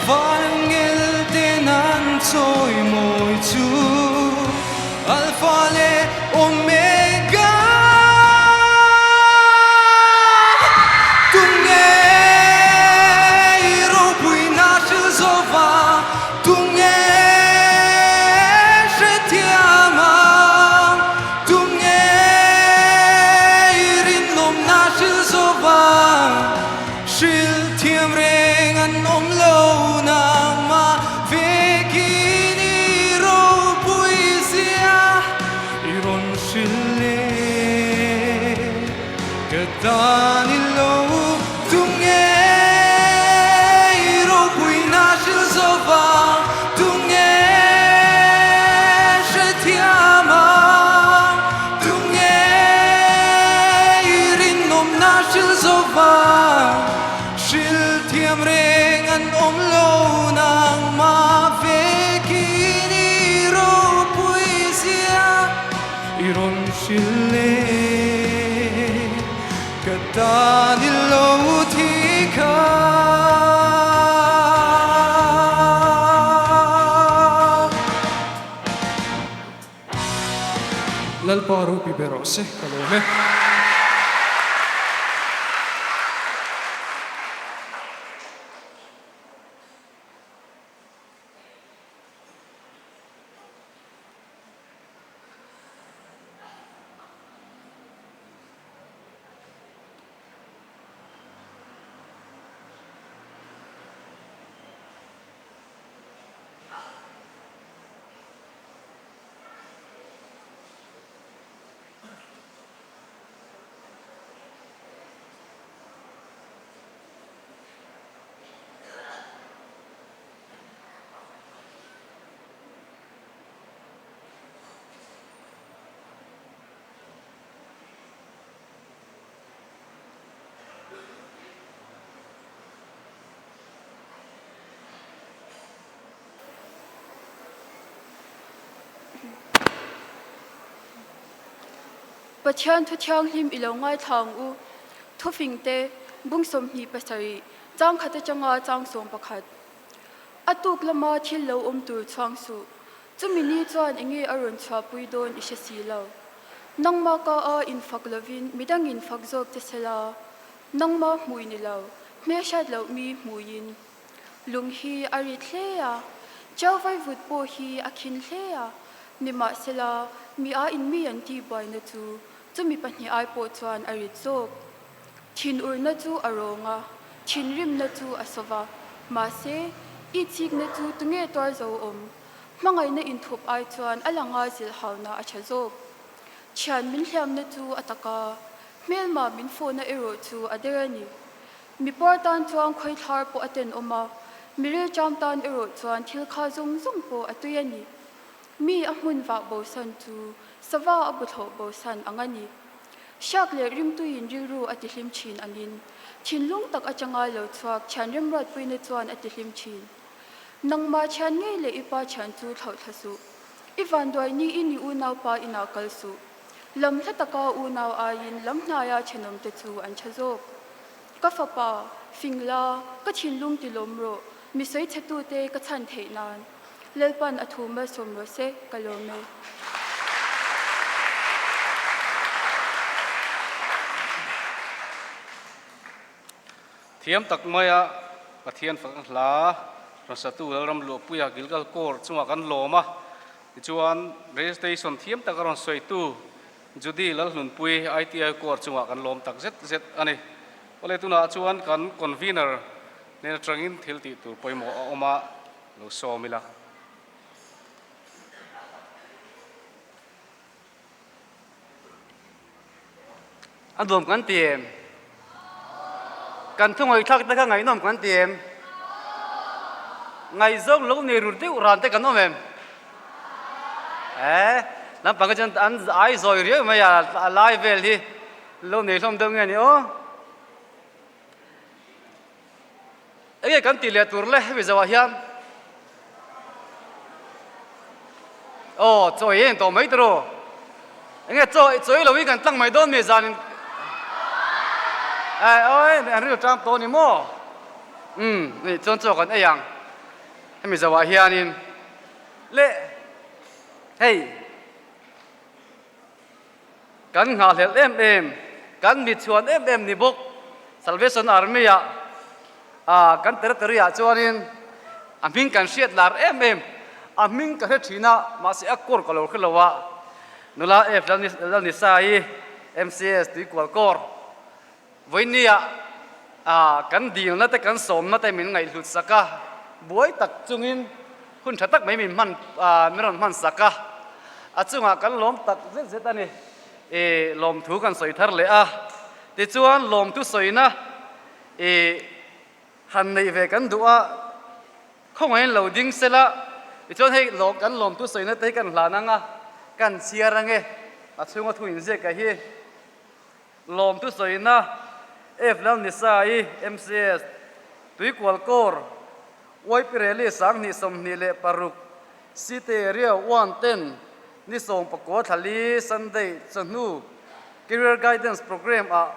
Vangel ten an chawi mawi chu Alpha leh Omega. Tunge i ropuina hrilh zawh a, tunge hrethiam a, tunge i rinawmna hrilh zawh a, Hrilh thiam reng an awm lo nangmah vekin i ropui zia i rawn hrilh e. Ka tan i lo tunge i ropuina hrilh zawh a, tunge hrethiam a, tunge i rinawmna. i rawn hril e Ka tan i lo thi kha. Lalpa ropi ber rawh se ka lawm e. Pathian thu thianghlim i lo ngaithla ang u. Thufingte, Bung 27, chang khat atanga chang 11. A tuk lama thil lo awm tur chhuang suh. Chumi ni chuan enge a rawn chhuahpui dawn i hre si lo. Nangmah ka a infak lovin midangin fak zawk che sela, nangmah hmui ni lo, hmelhriat loh mi hmuiin. Lung hi a rit hle a, chau vaivut pawh hi a khin hle a, nimahsela mi a in mi an tihbuaina chu chumi pahnih ai pawh chuan a rit zawk. Thinurna chu a rawng a, thinrimna chu a sawva, mahse, i chikna chu tunge tuar zo awm? Hmangaihna inthup ai chuan a langa zilhhauna a tha zawk. Thian min hliamna chu a tak a, hmelma min fawhna erawh chu a der a ni. Mi puar tan chuan khawithlar pawh a tenawm a, mi rilṭam tan erawh chuan thil kha zawng zawng pawh a tui a ni. Mi a hmun vah bosan chu sava a buthlawh bosan ang a ni. Hriak leh rimtuiin rilru a tihlim thin angin, thinlung tak atanga lo chhuak thian remruatpuina chuan a tihlim thin. Nangmah thian ngei leh i pa thian chu thlauh thla suh. I vanduai niin i unaupa inah kal suh. Lam hla taka unau aiin lam hnaia thenawmte chu an tha zawk. Ka fapa, fing la, ka thinlung ti lawm rawh, mi sawi chhetute ka chhan theih nan. Lalpan a thu malsawm rawh se, ka lawm e. Thiam tak maia Pathian fak hla rawn satu Lalram Luahpuia Gilgal Corps chungah kan lawm a, tichuan Radio Station thiam taka rawn sawitu Judy Lalhlunpui ITI Corps chungah kan lawm tak zet zet a ni. Awle tunah chuan kan Convener hnen atangin thil tih tur pawimawh a awm a, lo sawm ila. A nuam kan ti em? Kan thungawihthlak te kha ngaihnawm kan ti em? Ngaihzawng lo nei rur deuh ran te kan awm em? Eh, naupang te chuan an ai zawi riau mai a, a lai vel hi lo nei hlawm deuh nge ni aw. Enge kan tih leh tur le hemi zoah hian aw chaw ei en tawh mai tawh ru enge chaw chaw ei loin kan tlang mai dawn mi zan in eh oi an rilru tang tawh ni maw umm ni chuan chaw kan ei ang hemi zoah hianin le hei. Kan nghahhlelh em em, kan mitchhuan em em ni bawk. Salvation Army ah ah kan territory ah chuanin a hming kan hriat lar em em, a hming ka hre thin a, mahse a kawr ka lo hre lo a, nula F Lalnisai MCS Tuikual kawr Vawinia ah kan dilna te kan sawmna te min ngaihhlut sak a, buai tak chungin hun tha tak mai min hman ah min rawn hman sak a, a chungah kan lawm tak zet zet a ni. I lawmthu kan sawi thar leh a, tichuan lawmthu sawina i han neih ve kan duh a, khawngaihin lo ding sela, tichuan hei lawm kan lawmthu sawina te hi kan hlan ang a, kan chhiar ang e, a chhunga thu inziak ah hi. Lawmthu sawina F Lalnisai, MCS, Tuikual Corps, YP Rally 2026, City Area 1 ten. Ni 19 thlali Sunday chawhnu Career Guidance Programme ah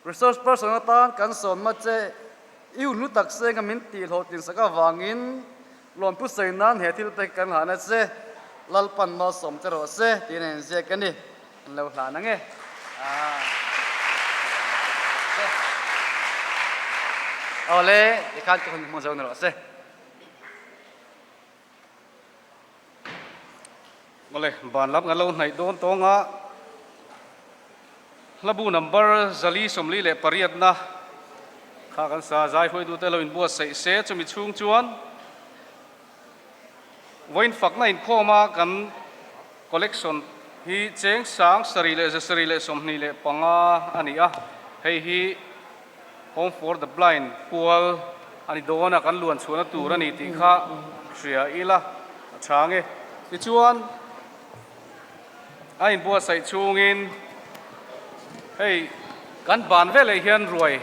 Resource person atan kan sawnma che i hun hlu tak senga min tih hlawhtlin sak avangin lawmpu sawi nan he thil te kan hlan a che, Lalpan malsawm che rawh se tiin a inziak a ni. An lo hlan ang e. Awle, tikhan ka hun hmang zo ni rawh se. Awle, ban lam kan lo hnaih dawn tawng a, hlabu number 448 na kha kan sa zai hruaitute lo inbuatsaih se, chumi chhung chuan vawiin fakna inkhawm a kan collection hi cheng sang sarih leh zasarih leh 25 a ni a, hei hi Home for the Blind pual a ni dawn a, kan luan chhuahna tur a ni tih kha hria ila a tha nge. Tichuan, a inbuatsaih chhungin hei kan ban veleh hian ruai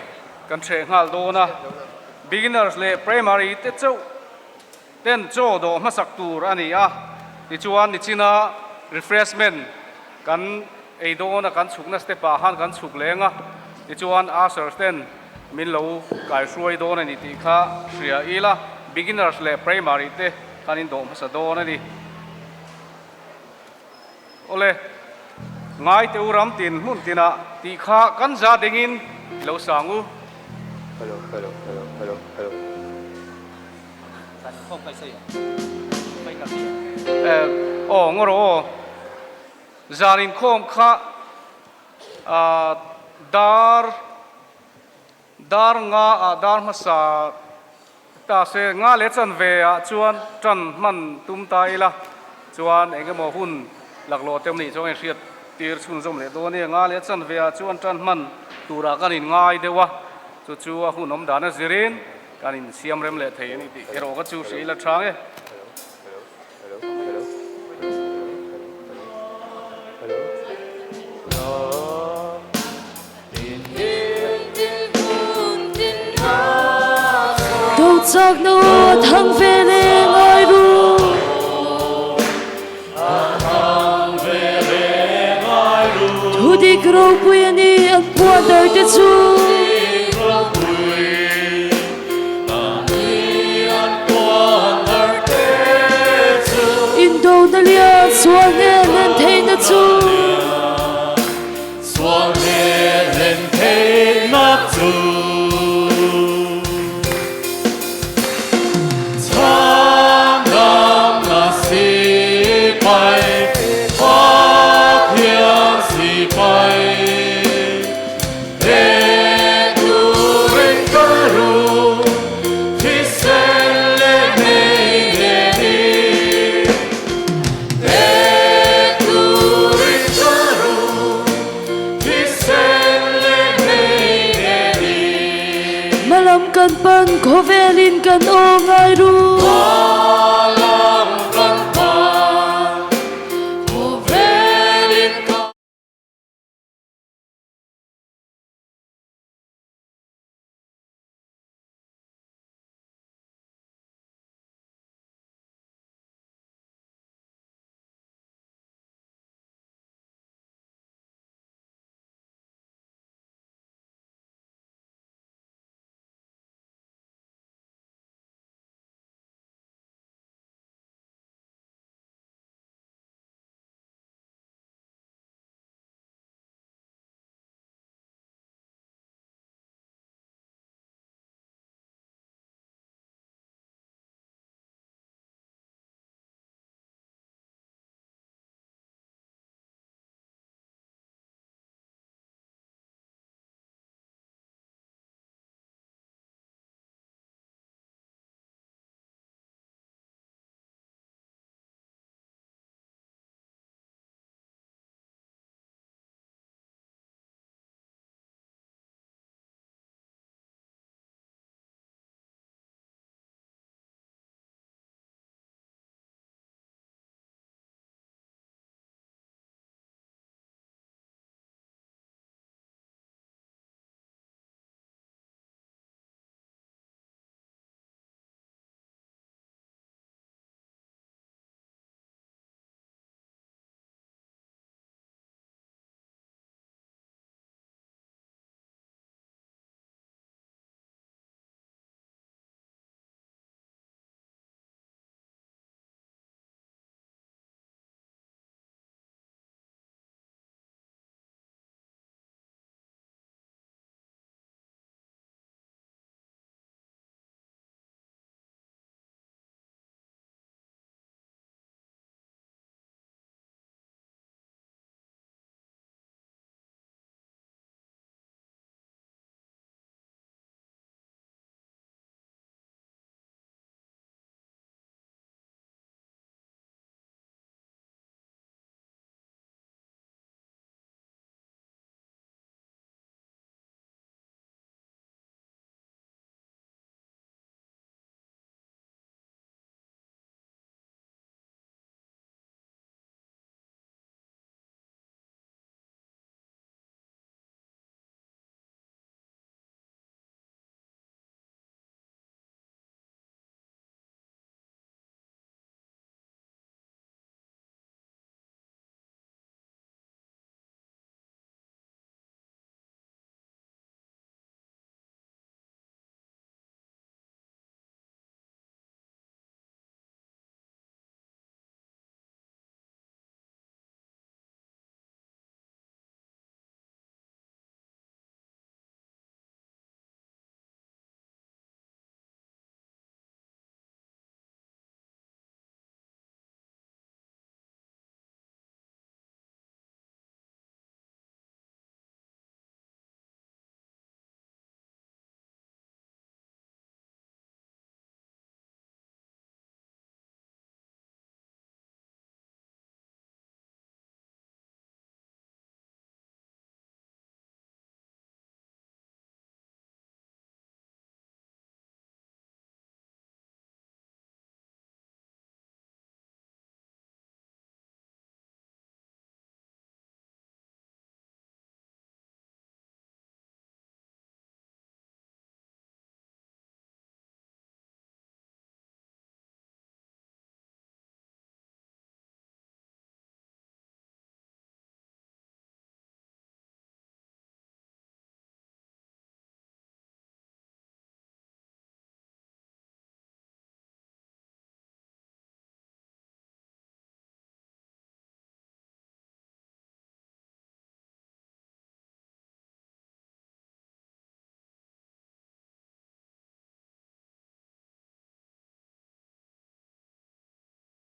kan hreh nghal dawn a, beginners leh primary te chauh ten chaw dawh hmasak tur a ni a, tichuan nichina refreshment kan ei dawn a, kan chhukna step ah khan kan chhuk leng a, tichuan ushers ten min lo kaihruai dawn a ni tih kha hria ila, beginners leh primary te kan indawh hmasa dawn a ni. Awle, ngai teh u ram tin hmun tinah tih kha kan za dingin i lo sang u. Hello, hello, hello, hello, hello. Aw ngaw rawh aw, zan inkhawm kha dar Dar nga ah dar hmasa ta se, nga leh chanve ah chuan tan hman tum ta ila chuan eng emaw hun laklawh te awm nih chuan ka inhriat tir chhunzawm leh dawn a ni. Nga leh chanve ah chuan tan hman turah kan inngai deuh a, chu chu a hun awm dan a zirin kan insiam rem leh thei a ni tih erawh ka chu hria ila tha nge. Dochak na aw thang ve le ngai ru. Thudik ropui a ni an puan dar te chu. Indona lian sual hnen len theihna chu. Sual hnen len theihna chu. Chhandamna sipai, Pathian sipai. He turin ka ru, thisen leh mei nen i. He turin ka ru, thisen leh mei nen i. Hmalam kan pan khawvelin kan aw ngai ru.